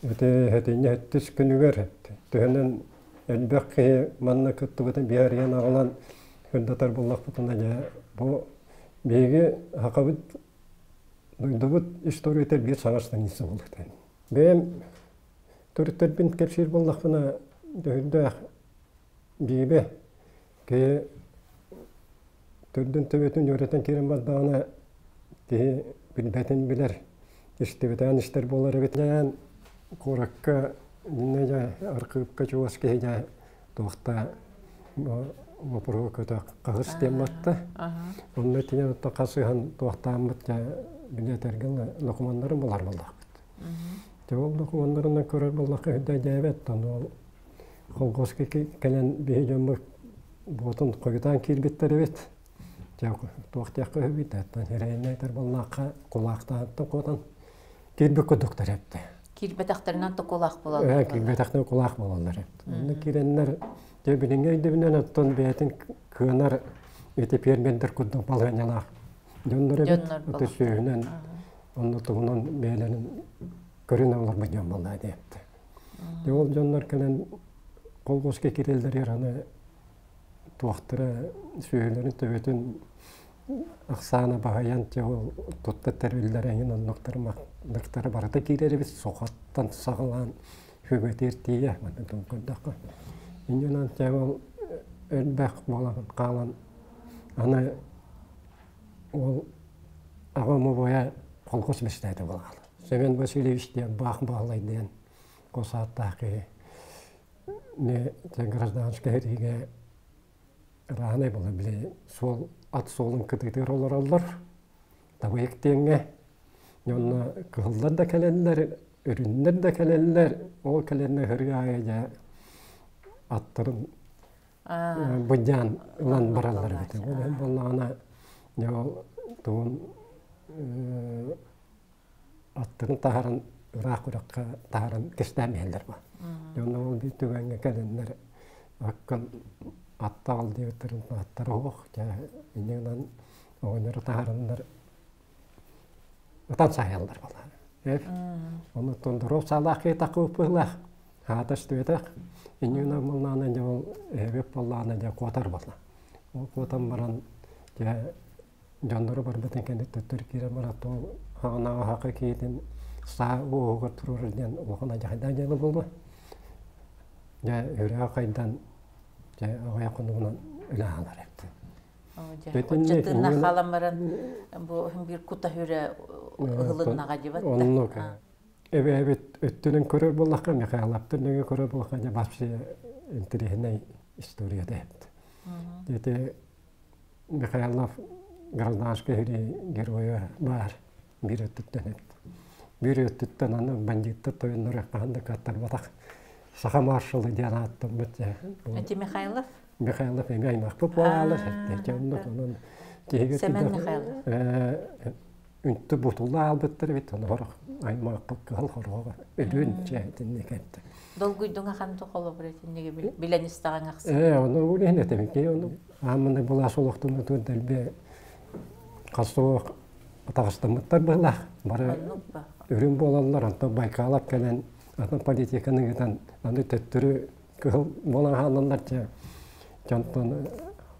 ити хэтинньэ сэттис күнүгэр төһөнөн элбэх киһи манна кыттыбытын биһиэрийэн аҕалан сырдатар буоллахпытына дьэ бу биһиги хахабыт дойдубут историята биир саҥа страница буолуохтаах. Бэйэм төрүттэрбин кэпсиир буоллахпына дөһүрдээх биибэ киһи төрдүн төбөтүн үөрэтэн киирэн бардаҕына киһи билбэтин билэр, истибэтэҕин истэр буолар эбит. Дьээн куоракка иннэ дьэ архыыпка чугас киһи дьэ туохта боппуруоһу көтөх хаһыс диэн Онно тиийэн оттон хасыһан туохтааммыт дьэ билиэтэргэ докумуоннарын булар буоллахпыт. Дьэ ол докумуоннарынан көрөр буоллахха үрдэ дьээбэт ол холкуоска кэлэн биһи дьоммут буотун хойутаан киирбиттэр эбит. Дьэ туох диэххэ үһүбүт оттон эрэйиннээтэр буоллаахха кулаахтаһыттан куотан киирбит курдуктар эбит. Киирбэтэхтэринэн то кулаах буолаллар. Киирбэтэхтэринэн кулаах буолаллар эбит. Онно киирэннэр дьэ билиҥҥи өйдөбүнэн оттон бэйэтин кыанар ити пиэрмэрдэр курдук балаһыанньалаах дьоннор эбит. Ото сүөһүнэн онно тугунан бэйэлэрин көрүнэ олорбут дьон буолла диэбит. Дьэ ол дьоннор кэлэн колхозка киирэллэригэр аны туохтара сүөһүлэрин төбөтүн ахсаана баһыйан ол тутта тэриллэр эҥин оннуктары махныктары барыта киирэр эбит сухаттан саҕалаан хүгэтиэр тиийэ манна көрдөххө инньэнэн дьэ ол элбэх буолан хаалан аны ол аҕам убайа колхоз бэстээтэ буолаҕал Семен Васильевич диэн баах баһылай диэн хос ааттаах киһи не гражданскай сэриигэ ырааһынай буолар били суол ат суолун кытыытыгар олороллор табыйык диэҥҥэ онно кыһыллар да кэлэллэр өрүннэр да кэлэллэр ол кэлэннэр ыһырыы аайы дьэ аттарын быдьаан ылан бараллар эбит ол иһин буоллаҕына дьэ ол тугун аттарын таһааран ыраах үрэххэ таһааран кистээн иһэллэр ба. Дьонно ол биир түгэҥҥэ кэлэннэр аккын аттаҕал диэбиттэрин аттара оһох дьэ инньэ гынан Оҕонньору таһаараннар ытан саайаллар балаһан. Оны тондоров саалаах киһи хаатас түбэтэх. Инньүнэ малнаана дьэ ол эһэбит боллаана дьэ куотар болла. Ол куотан баран дьэ дьоннору барбытын кэннэ төттөрү киирэн баран ол хаҕынааҕы хака киһитин саа уоһугар туруорар диэн улахан адьахайдаах дьыала буолла. Дьэ үрээ хайдан дьэ аҕыйах хонугунан үлэ аалар эбит. Оччотуна хаалан баран бу биир кута хүрэ ыһылыннаҕа дибат. Оннук. Эбээбит өттүнэн көрөр буоллахха, Михайлаптын нөҥүө көрөр буоллахха, дьэ вообще интэриэһинэй история да эбит. Ити Михайлов гражданскай сэрии геройа баар биир өттүттэн эбит. Биир өттүттэн аны бандьыыттар тойонноро хаһан да кыаттарбатах саха маршала диэн ааттаммыт. Эти Михайлов? Михайлов эми аймахпыт буолаалар. Оннук онон Семен Михайлов. Үнтү бутулла аалбыттар эбит, ону хорох аймаакпыт кыһыл хороҕо өлүөн чээтинни кэтте. Долгуйдуҥа ханты холобур итинниги билэн истэҕиҥ ахсын. Ону улиһин этэмикки ону ааммына булаас олохтуну тур дэлби хасуох атаҕастаммыттар быһылаах. Бары үрүҥ буолаллар, онтон Байкалап кэлэн атын политиканы ыытан аны төттөрү кыһыл буолан хаалаллар дьэ дьонтон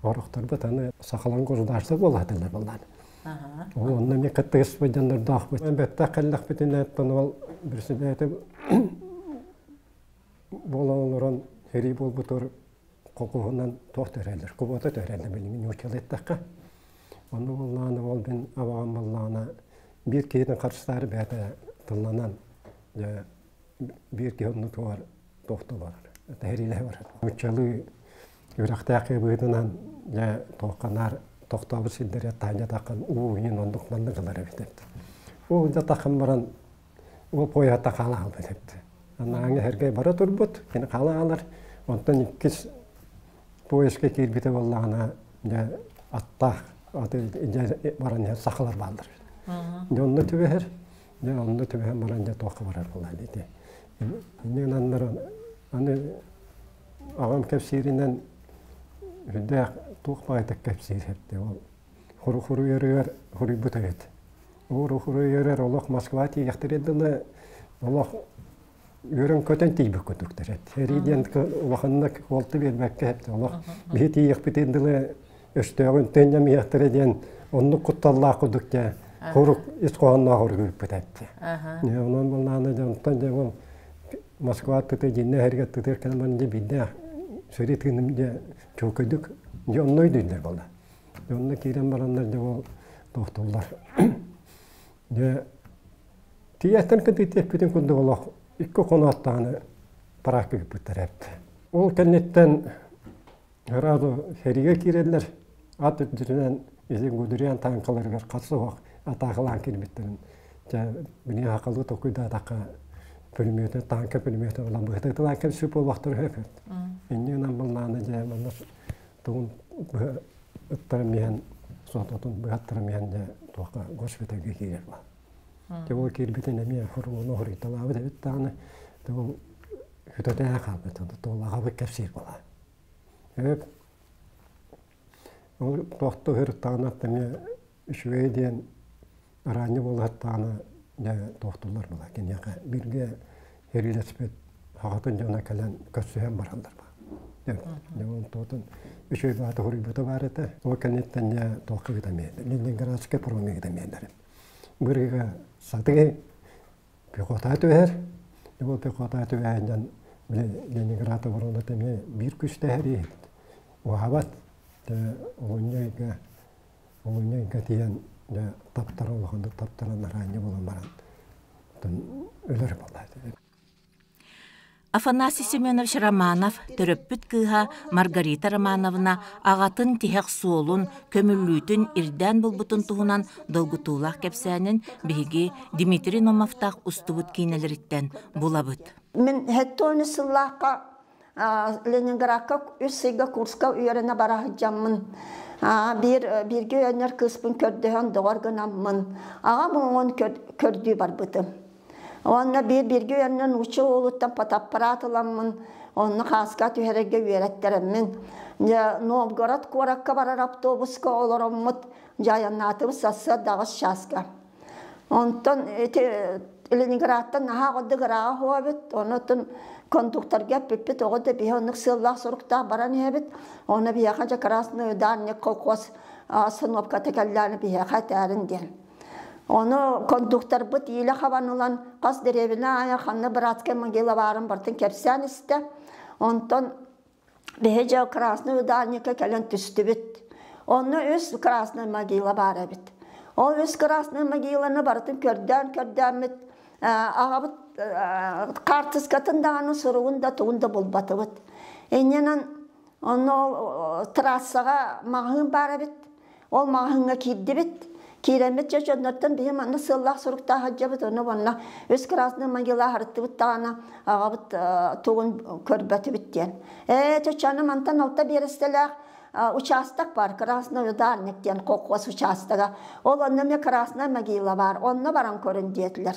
орохторбут аны сахалан государство буолаатылар буоллаан. Ол онно эмиэ кыттыгыспыт дьоннордоохпут. Бэттэх кэллэхпитинэ оттон ол председатель буолан олорон сэрии буолбутугар кокуһунан туох төрөллөр, кубуота төрөллөр билигин нууччалыы эттэххэ. Онно буоллаҕына ол мин абаҕам буоллаҕына биир киһитин харыстаары бэйэтэ тылланан дьэ биир киһи оннутугар туохтуу барар, тэһириилэһэ барар. Нууччалыы үрэхтээх киһи быһыытынан дьэ туохханаар тохтообут сирдэрэ таанньа таххан уу иһин оннук маннык ылар эбит эбит. Уу да таххан баран ол пояһа хаала хаалбыт эбит. Анааҥы эргэ бара турбут, кини хаала хаалар. Онтон иккис поездка киирбитэ буоллаҕына дьэ аттаах аты дьэ баран иһэр сахалар бааллар. Дьэ онно түбэһэр, дьэ онно түбэһэн баран дьэ туохха барар буоллаҕа ити. Инньэ гынан аны аҕам кэпсииринэн үрдээх туох баҕайытык кэпсиир эбит ол хуруйарыгар хуруйбут эбит. Ол хуруйарыгар олох Москва тиийэхтэрэ дылы олох үөрэн-көтөн тиийбит курдуктар эбит. Сэрии диэн улаханнык уолту биэрбэккэ эбит. Олох биһи тиийиэхпитин дылы өстөөҕүн тыынньам иһиэхтэрэ диэн оннук кутталлаах курдук дьэ хорук ис хоһоонноох хоругуйбут эбит. Онон буоллаҕына дьэ онтон дьэ ол Москва тыты дьиннэ эһэргэ тытыр кэлэн дьэ биирдээх сэрии тыыным дьэ чуолкайдык дьэ онно өйдүүллэр буолла. Дьэ онно киирэн бараннар дьэ ол тохтуллар. Дьэ тиийэттэн кытыытиэппитин курдук олох икки хоноттаҕына параакка ыыппыттар эбит. Ол кэнниттэн сразу сэриигэ киирэллэр. Ат үрдүнэн илин Гудериан тааҥкаларыгар хас суох атаакалаан киирбиттэрин дьэ билигин сахалыы толкуйдаатахха пулеметы тааҥка пулемета ылан быһытытылаан кэпсии буолбахтар үһү инньэ гынан быллаана дьэ манна тугун быһа ыттаран иһэн суотатын быһаттаран иһэн дьэ туохха госпитальга киирэр баа дьэ ол киирбитин эмиэ хоруону хоруйталаабыт эбит даҕаны ол хүтэтээ хаалбыт туолаҕабыт кэпсиир буолаа Эбэт ол туохта ыһырыттаҕына эмиэ үчүгэй диэн араанньы буолаһыттаҕына дьэ туохтууллар була киниэхэ бииргэ сэриилэспит аҕатын дьоно кэлэн көрсүһэн бараллар дьэ ол туотун үчүгэй баата хоруйбута баар этэ ол кэнниттэн дьэ туохха гытамиэллэр Ленинградскай паромҥа гытамиэллэр бырыыга сатыы пехота түһэр. Ол пехота түһээннэн Ленинград обороната эмиэ биир күстэһэр иһит. Уһабат олунньу ыйга тиийэн дьэ таптара улаханнык таптаран араанньа буолан баран өлөр буолла. Афанасий Семенович Романов төрөппүт кыыһа Маргарита Романовна аҕатын тиһэх суолун, көмүллүүтүн ирдээн булбутун туһунан долгутуулаах кэпсээнин биһиги Дмитрий Номовтаах устубут киинэлэриттэн булабыт. Мин 70 сыллаахха Ленинградка үс ыйга курска үөрэнэ бара сылдьаммын биир бииргэ үөрэнэр кыыспын көрдөһөн доҕор гынаммын аҕам уҥуоҕун көрдүү барбытым. Уонна биир бииргэ үөрэнэн нуучча уолуттан фотоаппарат ыламмын, онно хааска түһэрэргэ үөрэттэрэммин, дьэ, Новгород куоракка барар автобуска олороммут, дьэ, айаннаатыбыт сарсыарда 8 чааска. Онтон ити Ленинградтан наһаа оҕо ырааҕа хообут, онон кондукторга эппиппит оҕо да биһи оннук сыаллаах-соруктаах баран иһэбит. Онно биһиэхэ дьэ Красный ударник колхоз остановката кэллэҕинэ биһиэхэ этээрин диэн. Ону кондукторбыт иилэ хабан ылан хас дэриэбинэ аайы ханна братскай могила баарын барытын кэпсээн истэ. Онтон биһи дьэ Красный ударникка кэлэн түстүбүт. Онно үс Красный могила баар эбит. Ол үс Красный могиланы барытын көрдөөн көрдөөммүт аҕабыт хаартыскатын даҕаны суругун да тугун да булбатыбыт. Иннинэн онно ол трассаҕа маҕаһыын баар эбит. Ол маҕаһыыҥҥа киирдибит. Киирэммит дьэ дьоннортон биһи манна сыаллаах суруктаах сылдьабыт, ону манна үс красный могила аһарыттыбыт даҕаны аҕабыт тугун көрбөтүбүт диэн. Ээ, чочону мантан алта биэрэстэлээх участок бар, Красный ударник диэн колхоз участога. Ол онно эмиэ Красная могила бар, онно баран көрүн диэтилэр.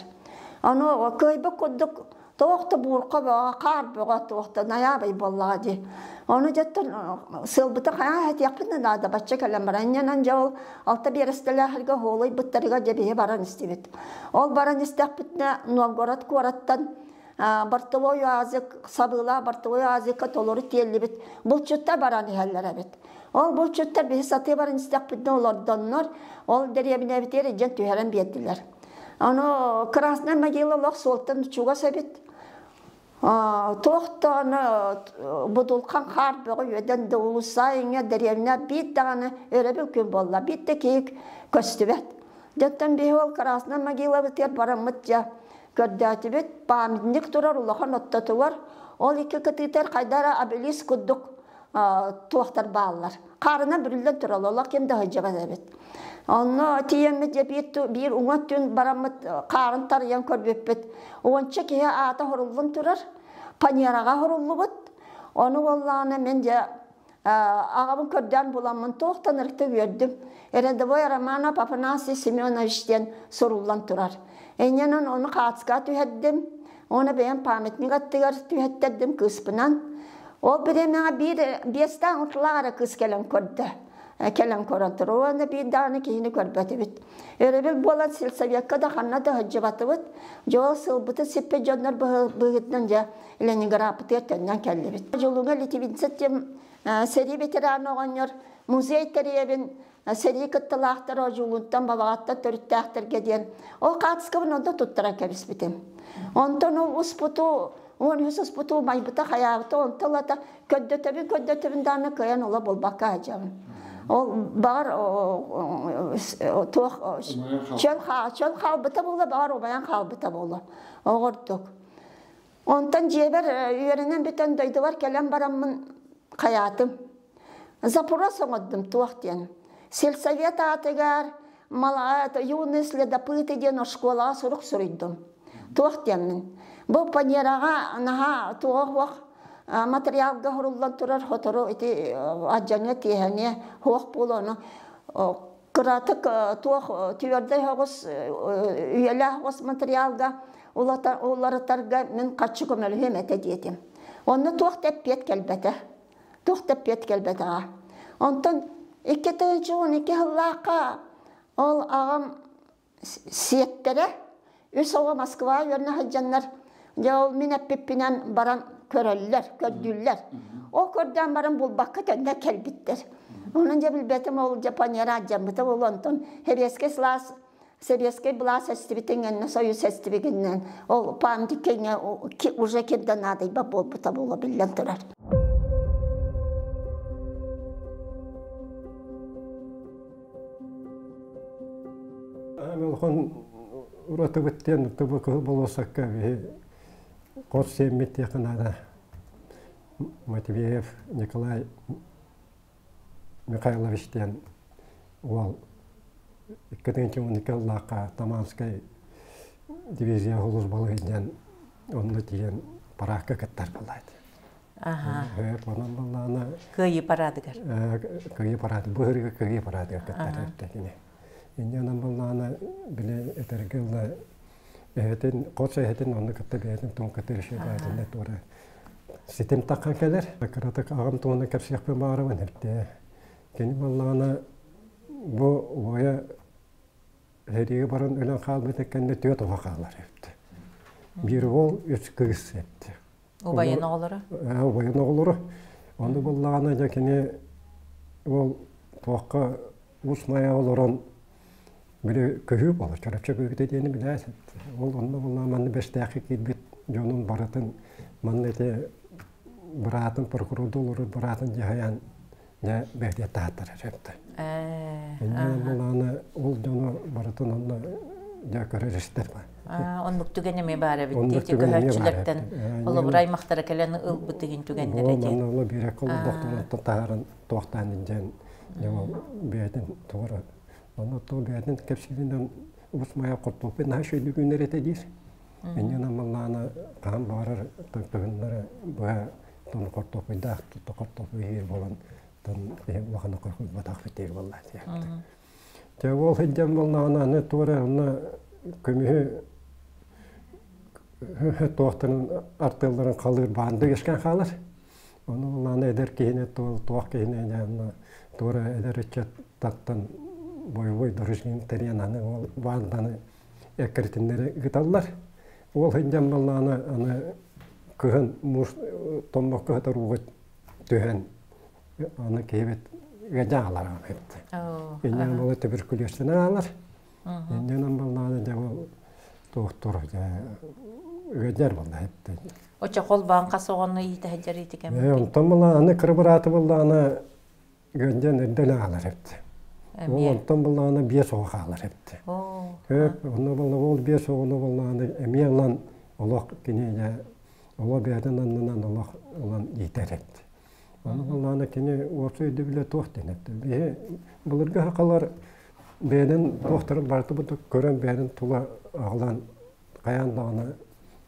Ону кыайбыт курдук туох да буурка бөҕө, хаар бөҕө туох да наябай буоллаҕа дии. Ону дьэттэн сылбыта хайаа этиэхпин да наада бачча кэлэн баран инньэнэн дьэ ол алта биэрэстэлээхэргэ хоолуйбуттарыгар дьэ биһи баран истибит. Ол баран истэхпитинэ Новгород куораттан бортовой азик сабыылаах бортовой азикка толору тиэллибит булчуттар баран иһэллэр эбит. Ол булчуттар биһи сатыы баран истэхпитинэ олордоннор ол дэриэбинэбитигэр илдьэн түһэрэн биэрдилэр. Ону Красная могила олох суолтан чугас эбит. Туох даҕаны будулхан хаар бөҕө үөдэн да уулусса иҥэ дэриэбинэ биир даҕаны өрөбүл күн буолла. Биир да киһи көстүбэт. Дьоттон биһи ол Красная могилабытыгар бараммыт дьэ көрдөөтүбүт. Памятник турар улахан оттотугар. Ол икки кытыытар хайдара обелиск курдук туохтар бааллар. Хаарынан бүрүллэн турал, олох ким да сылдьыбат эбит. Онно тиийэммит дьэ биир, биир уҥа өттүн бараммыт хаарын тарыйан көрбүппүт. Уонча киһи аата хоруллун турар, панераҕа хоруллубут. Ону буоллаҕына мин дьэ аҕабын көрдөөн буламмын туохтан ырыкта үөрдүм. Рядовой Романов Афанасий Семенович диэн суруллан турар. Инньэнэн ону хаацка түһэрдим. Оны бэйэм памятник аттыгар түһэттэрдим кыыспынан. Ол бириэмэҕэ биир биэстээх утулаах эрэ кыыс кэлэн көрдө. Кэлэн көрөн турар. Уонна биир даҕаны киһини көрбөтүбүт. Өрөбүл буолан сельсоветка да ханна да сылдьыбатыбыт. Дьэ ол сылбытын сиппит дьоннор быһыытынан дьэ Ленинградпытыгар төннөн кэллибит. Дьулуҥа Литвинцев диэн сэрии ветераны оҕонньор музей тэрийэбин сэрии кыттылаахтара одьуулунтан балаҕаттан төрүттээхтэргэ диэн ол хаатыскабын онно туттаран кэбиспитим. Онтон ол успуту 13 успуту майбыта хайаабыта онтон ылата көрдөтөбүн көрдөтөбүн даҕаны кыайан ола булбакка сылдьабын. Ол баҕар туох чөл чөл хаалбыта буолла баҕар убайан хаалбыта буолла оҕордук. Онтон дьиэбэр үөрэнэн бүтэн дойдубар кэлэн бараммын хайаатым. Запрос оҥордум туох диэн. Сельсовет аатыгар юные следопыты диэн оскуолаҕа сурук суруйдум. Туох диэммин. Бу панераҕа наһаа туох уох материалга хоруллан турар хотору ити адьаҥа тиэһэниэ хуох буолуону кыратык туох түөрдэй оҕус үйэлээх оҕус материалга уларытарга мин хаччы көмөлөһүөм этэ диэтим. Онно туох да эппиэт кэлбэтэ. Туох да эппиэт кэлбэтэҕэ. Онтон 2012 сыллаахха ол аҕам сиэттэрэ үс оҕо Москва үөрэнэ сылдьаннар дьэ ол мин эппиппинэн баран көрөллөр, көрдүүллэр. Ол көрдөөн баран булбакка төннөр кэлбиттэр. Онон дьэ билбэтим ол Японияра алдьаммыта ол онтон Сэбиэскэй сылаас Сэбиэскэй былаас эстибитин гэннэ Союз эстибигиннэн ол памятниккэ уже ким да наадыйбат буолбута буола биллэн турар. Улахан уратыбыт диэн тыбы кыһыл болуоссакка биһи хос сиэммит диэххэ наада. Матвеев Николай Михайлович диэн уол 212 ыллаахха Таманскай дивизия службалыы диэн онно тиийэн параакка кыттар буолла Аха. Онон буоллаҕына Кыайыы парадыгар. Кыайыы парады, бу кыайыы парадыгар кыттар кини. Инньэ онон буоллаҕына били этэргэ ыла Эһэтин, хос эһэтин онно кытта бэйэтин туон кытта решебаатынна туора ситим таххан кэлэр. Кыратык аҕам туһунан кэпсиэхпин баҕарабын эбитэ. Кини буоллаҕына бу убайа сэриигэ баран өлөн хаалбыт кэннэ түөрт оҕо хаалар эбит. Биир уол, үс кыыс эбит. Убайын оҕолоро? Убайын оҕолоро. Ону буоллаҕына дьэ кини ол туохха Уус Майа олорон били көһүү буолар, Чурапчы көһүүтэ диэни билээс. Ол онно буоллаҕына манна Бэстээххэ киирбит дьонун барытын манна ити быраатын прокурорду олорор быраатын дьаһайан дьэ бэйэтэ таһаттарар эбит. Инньэ буоллаҕына ол дьону барытын онно дьэ көрөр истэр Оннук түгэн эмиэ баар эбит. Ити көһөөччүлэртэн холобур аймахтара кэлэн ылбыт игин түгэннэрэ диэн. Манна ону биирэ колдохтон таһааран туохтаан илдьэн дьэ ол бэйэтин тугара онно тоо бэйэтин кэпсииринэн убус майа хортуоппуй наһаа үчүгэйдик үүнэр этэ диир. Инньэ намаллаана хаһан баҕарар тыһыннары быһа тон хортуоппуйдаах хортуоппуй иһиир буолан тон киһи улахана хоркуйбатах битиир буолла диэхтэ. Дьэ ол сылдьан буоллаҕына аны туора онно көмүһү туохтарын артыалларын халыыр баанды үөскээн хаалар. Ону буоллаҕына эдэр киһини туох киһини дьэ туора эдэр ыччаттартан бойобуой дружин тэрийэн аны ол баанданы эккирэтиннэри ыыталлар. Ол сылдьан буоллаҕына аны кыһын муус томмокко сытар ууга түһэн аны киһибит ыадьа аалар эбит. Инньэ буола туберкулезтанан аалар. Инньэнэн буоллаҕына дьэ ол туохтур дьэ ыадьар буолла эбит. Оччо холбоон хас оҕону иитэ сылдьар ити кэм? Онтон буоллаҕына аны кыра бырааты буоллаҕына ыадьан эрдэ аалар эбит. Ол онтон буоллаҕына биэс оҕо хаалар эбит. Көп онно буолла ол биэс оҕону буоллаҕына эмиэ ылан олох кини дьэ олох бэйэтин аннынан олох ылан иитэр эбит. Аны буоллаҕына кини уопсай өйдөбүлэ туох диэн эттэ. Биһи былыргы сахалар бэйэнэн туохтарын барыта көрөн бэйэнин тула аҕалан хайаан даҕаны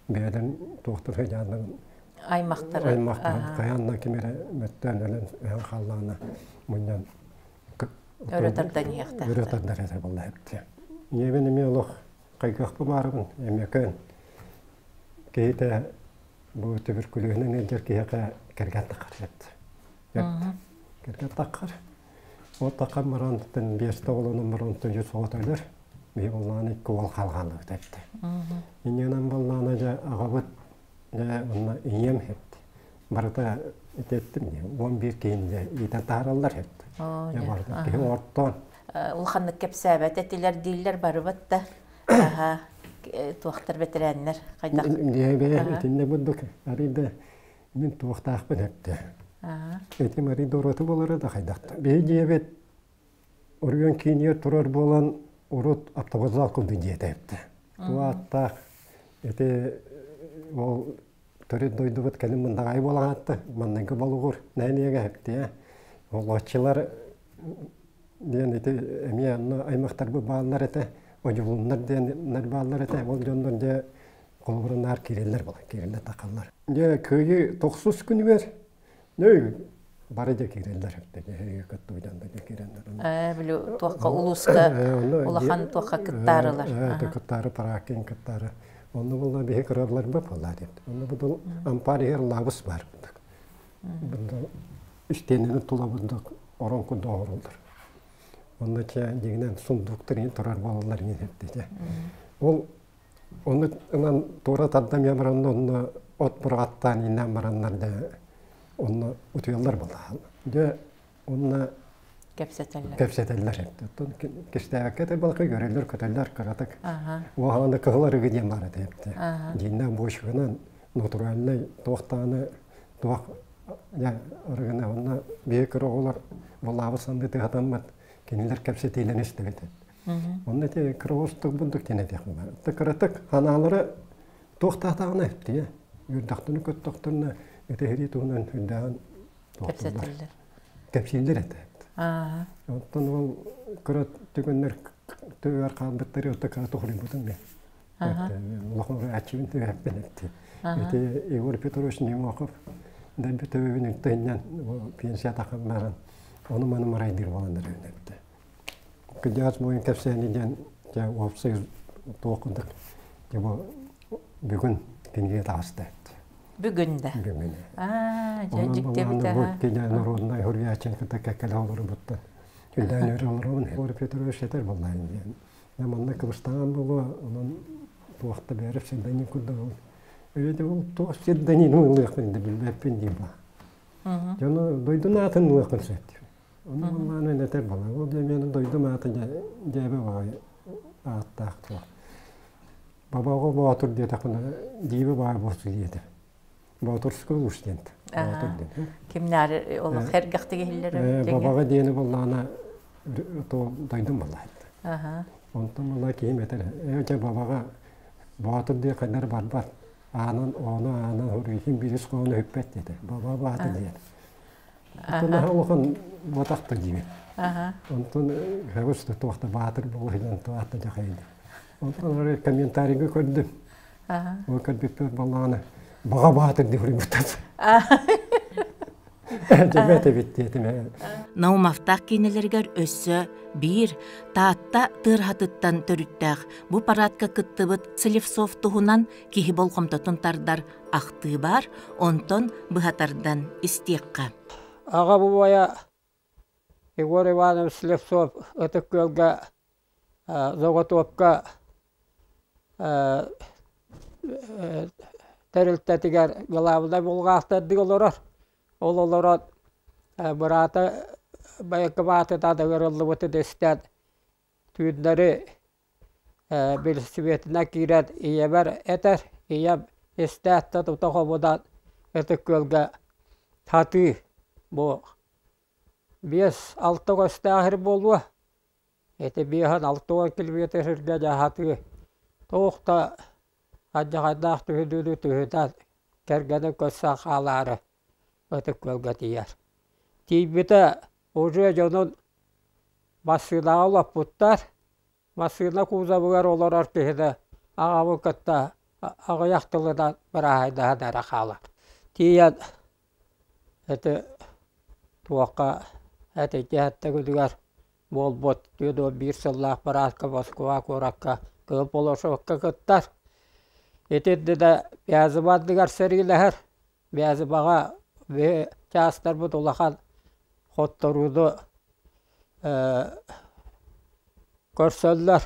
бэйэлэрин туохтар сыдьааннарын аймахтары аймахтарын хайаан да ким эрэ мөттөөн өлөн өһөн хааллаҕына мунньан өрө тардан иһиэхтээх өрө тардар этэ буолла эбит. Ийэбин эмиэ олох хайгыахпын баарыбын эмиэкэн киһитэ Бу түбүркүлүөнэн ыалдьар киһиэхэ кэргэн таххар сөп. Кэргэн таххар. Ол таххан баран биэстэ оҕолонон баран үс оҕото өлөр. Биһи буоллаҕына икки уол хаалҕааллыбыт эбит. Инньэнэн буоллаҕына дьэ аҕабыт дьэ онно ийэм эбит. Барыта итеттим дии. 11 киһини дьэ иитэн таһаараллар эбит. Дьэ барыта киһи оҥортоон. Улаханнык кэпсээбэт этилэр дииллэр барыбыт да. Аха, туохтар бэтэрээннэр хайдах? Бэйэ итиннэ бурдук арыйда мин туохтаахпын эттэ. Этим арыйда ураты буолара да хайдахта. Биһи дьиэбит оройуон киинигэр турар буолан урут автовокзал курдук дьиэтэ эбитэ. Туааттаах ити ол төрүт дойдубут кэлин мындаҕай буолан аатта манныгы болугур нэһилиэгэ эптиэ. Олооччулар диэн ити эмиэ онно аймахтарбыт бааллар этэ, одьулууннар диэннэр бааллар этэ. Ол дьоннор дьэ холобура наар киирэллэр буолан киирэллэр тахаллар. Дьэ кыайыы тохсус күнүгэр нөй бары дьэ киирэллэр эбит кыттыбыт дьон да киирэннэр. Били туохха улууска улахан туохха кыттаарылар. Кыттаары парааккин кыттаары. Онно буолла биһи кыралларбыт буолла диэн. Онно бу ампаар иһэр лаабыс баар. Бында истиэнэни тула бында орон курдук оҥороллор. Онно чэ дьиҥинэн сундууктар иһин турар буолаллар иһин эттэ. Ол ону ынан туора тардан баран онно от быраҕаттаан ииннээн бараннар дьэ онно утуйаллар буолла. Дьэ онно кэпсэтэллэр. Кэпсэтэллэр. Оттон кистээбэккэ да балка көрөллөр, көтөллөр кыратык. Уоһаҕана кыһыл арыгы диэн баар этэ. Дьиҥнээх бочканан натуральнай туохтааны туох арыгына онно биһи кыра оҕолор балаабыт саныы тыһатаммат кинилэр кэпсэтиилэрин истэбит. Онно ити кыра оҕустук бундук диэн этиэх баар. Кыратык ханаалара туохтаатаҕына эттиэ. Үрдэхтэрин көттөхтөрүнэ ити сэрии туһунан үрдээҕин кэпсэтэллэр. Кэпсииллэр этэ. Оттон ол кыра түгэннэр тыгар хаалбыттары отто кыра тухуруйбутум мен. Улахан аччыбын түһэппин этти. Ити Егор Петрович Немохов дайбы төбөбүн үттэннэн пенсия таххан баран ону маны марайдыр болан эбитте. Кыдьаас буойун кэпсээни диэн дьэ уопсай туох курдук Бу бүгүн кинигэ таҕыста. Бүгүн да. Бүгүн. Аа, дьэ дьиктибит Бу кине народнай хуруйааччын кытта кэккэлэ олорубуттан. Күндээн өрө олоробун. Егор Петрович этэр буоллаҕын диэн. Я манна кыбыстаан буолуо, онон туохта бээрэ сирдэнин курдук. Өйөдө ол туох сирдэнин ылыахпын да билбэппин диир ба. Дьону дойдун аатын ылыахпын сөп. Ону буоллаҕына этэр буолла. Ол диэн дойдум аата дьээбэ баҕайы ааттаах туох. Бабаҕа Боотур диэтэхпинэ диибэ баар буолсу диэтэ. Боотурскай улуус диэн. Боотур диэн. Кимнээри олох эргэхтик иһиллэр Бабаҕа диэни буоллаҕына то дойдум буоллаҕа. Онтон буолла киһим этэр, ээ дьэ бабаҕа Боотур диэн хайдары барбат. Аанан ону аанан хоруйхин бирис хону хүппэт диэтэ. Баба бааты диэн. Онтон наһаа улахан буотахта диибин. Онтон хабыс туохта баатыр буолуһунан туохта дьахайын. Онтон ары комментарийга көрдүм. Ол көрбүппэр баллаҕана баҕа баатыр деп суруйбуттар. Дьэбэт эбит диэтим. Наумовтаах киинэлэригэр өссө биир Таатта тыырһатыттан төрүттээх бу парадка кыттыбыт Слевцов туһунан киһи болҕомтотун тардар ахтыы баар, онтон быһа тардан истиэххэ. Аҕа убайа Егор Иванович Слепцов Ытык Күөлгэ заготовка тэрилтэтигэр главнай булгаахтардыы олорор. Ол олорон быраата байакыбаатытан ыҥырыллыбытын истэн түүннэри Билсибиэтинэн киирэн ийэбэр этэр, ийэм истээт да тута хомунан Ытык Күөлгэ сатыы бу 5-6 көстөөх сир буолуо. Ити 5-6 километр сиргэ дьэ сатыы туох да алдьархайдаах түһүнүүнү түһүнэн кэргэнин көрсөн хаалаары Ытык Күөлгэ тиийэр. Тиийбитэ уже дьонун массыынаҕа олоппуттар. Массыына кузовыгар олорор киһини аҕабын кытта аҕыйах тылынан бырааһайдаһан эрэ хаалар. Тиийэн ити туохха этитиһэттэ күнүгэр буолбут 41 сыллаах бырааска Москва куоракка Кыһыл полуострокка кыттар. Ити иннинэ Вязьма анныгар сэриилэһэр. Вязьмаҕа биһи чаастарбыт улахан хотторууну көрсөллөр.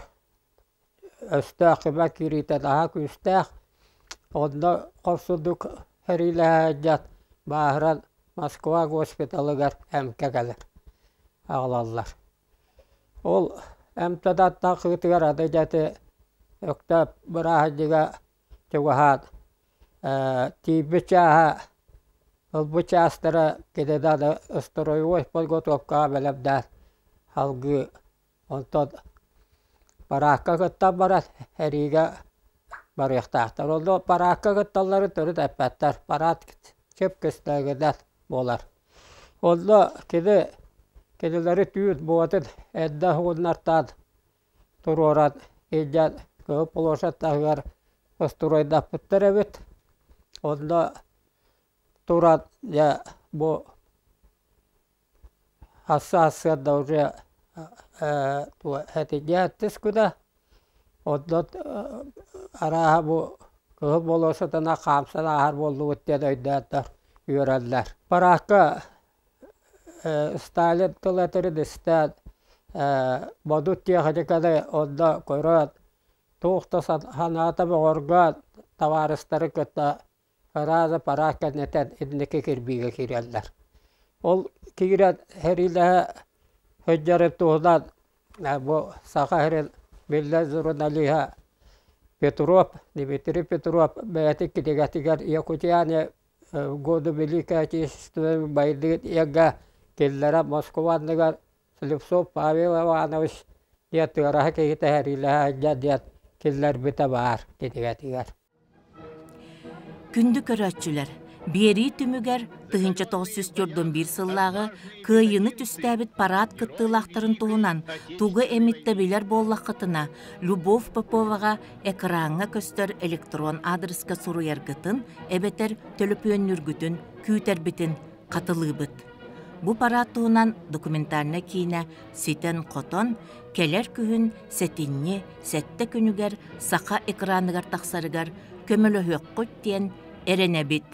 Өстөөх кимэ киириитэ наһаа күүстээх. Онно хорсуннук сэриилэһэ сылдьан бааһыран Москва госпиталыгар эмкэ кэлэр, аҕалаллар. Ол эмтэнэн тахсыытыгар аны дьэ ити Өктөөп бырааһынньыга чугаһаан тиийбит чааһа ылбыт чаастара кинини аны строевой подготовкаҕа бэлэмнээн салгыы онтон параакка кыттан баран эриигэ барыахтаахтар. Онно параакка кытталларын төрүт эппэттэр. Параат чып кистэлэҥинэн буолар. Онно кини кинилэри түүн буотун эрдэ уһугуннартаан туруоран илдьэн Кыһыл площадь таһыгар устуруойдаппыттар эбит. Онно туран дьэ бу Ассоциацияда уже этинньээтис күнэ онно арааһа бу Кыһыл болуоссатынан хаамсан ааһар буоллубут диэн өйдөөттөр үөрэллэр. Параакка Сталин тыл этэрин истэн модут тиэхиньикэни онно көрөөт туох да санаата бөҕөргөөн табаарыстары кытта Ырааза параат кэнниттэн инники кирбиигэ киирэллэр. Ол киирэн сэриилэһэ сылдьарын туһунан бу Саха сирин биллэр журналиһа Петров, Дмитрий Петров бэйэтин кинигэтигэр «Якутяне в годы Великой Отечественной войны» диэҥҥэ киллэрэн Москва анныгар Слепцов Павел Иванович диэн тыараһа киһитэ сэриилэһэ сылдьар диэн киллэрбитэ баар кинигэтигэр. Күндү көрөөччүлэр, биэрии түмүгэр 1941 сыллааҕы Кыайыыны түстээбит параад кыттыылаахтарын туһунан тугу эмит да билэр буоллаххытына, Любовь Поповаҕа экраҥҥа көстөр электрон аадырыска суруйаргытын эбэтэр төлөпүөннүүргүтүн күүтэрбитин хатылыыбыт. Бу парад туһунан документальнай киинэ ситэн-хотон, кэлэр күһүн сэтинньи сэттэ күнүгэр саха экраныгар тахсарыгар көмөлөһүөххүт диэн эрэнэбит.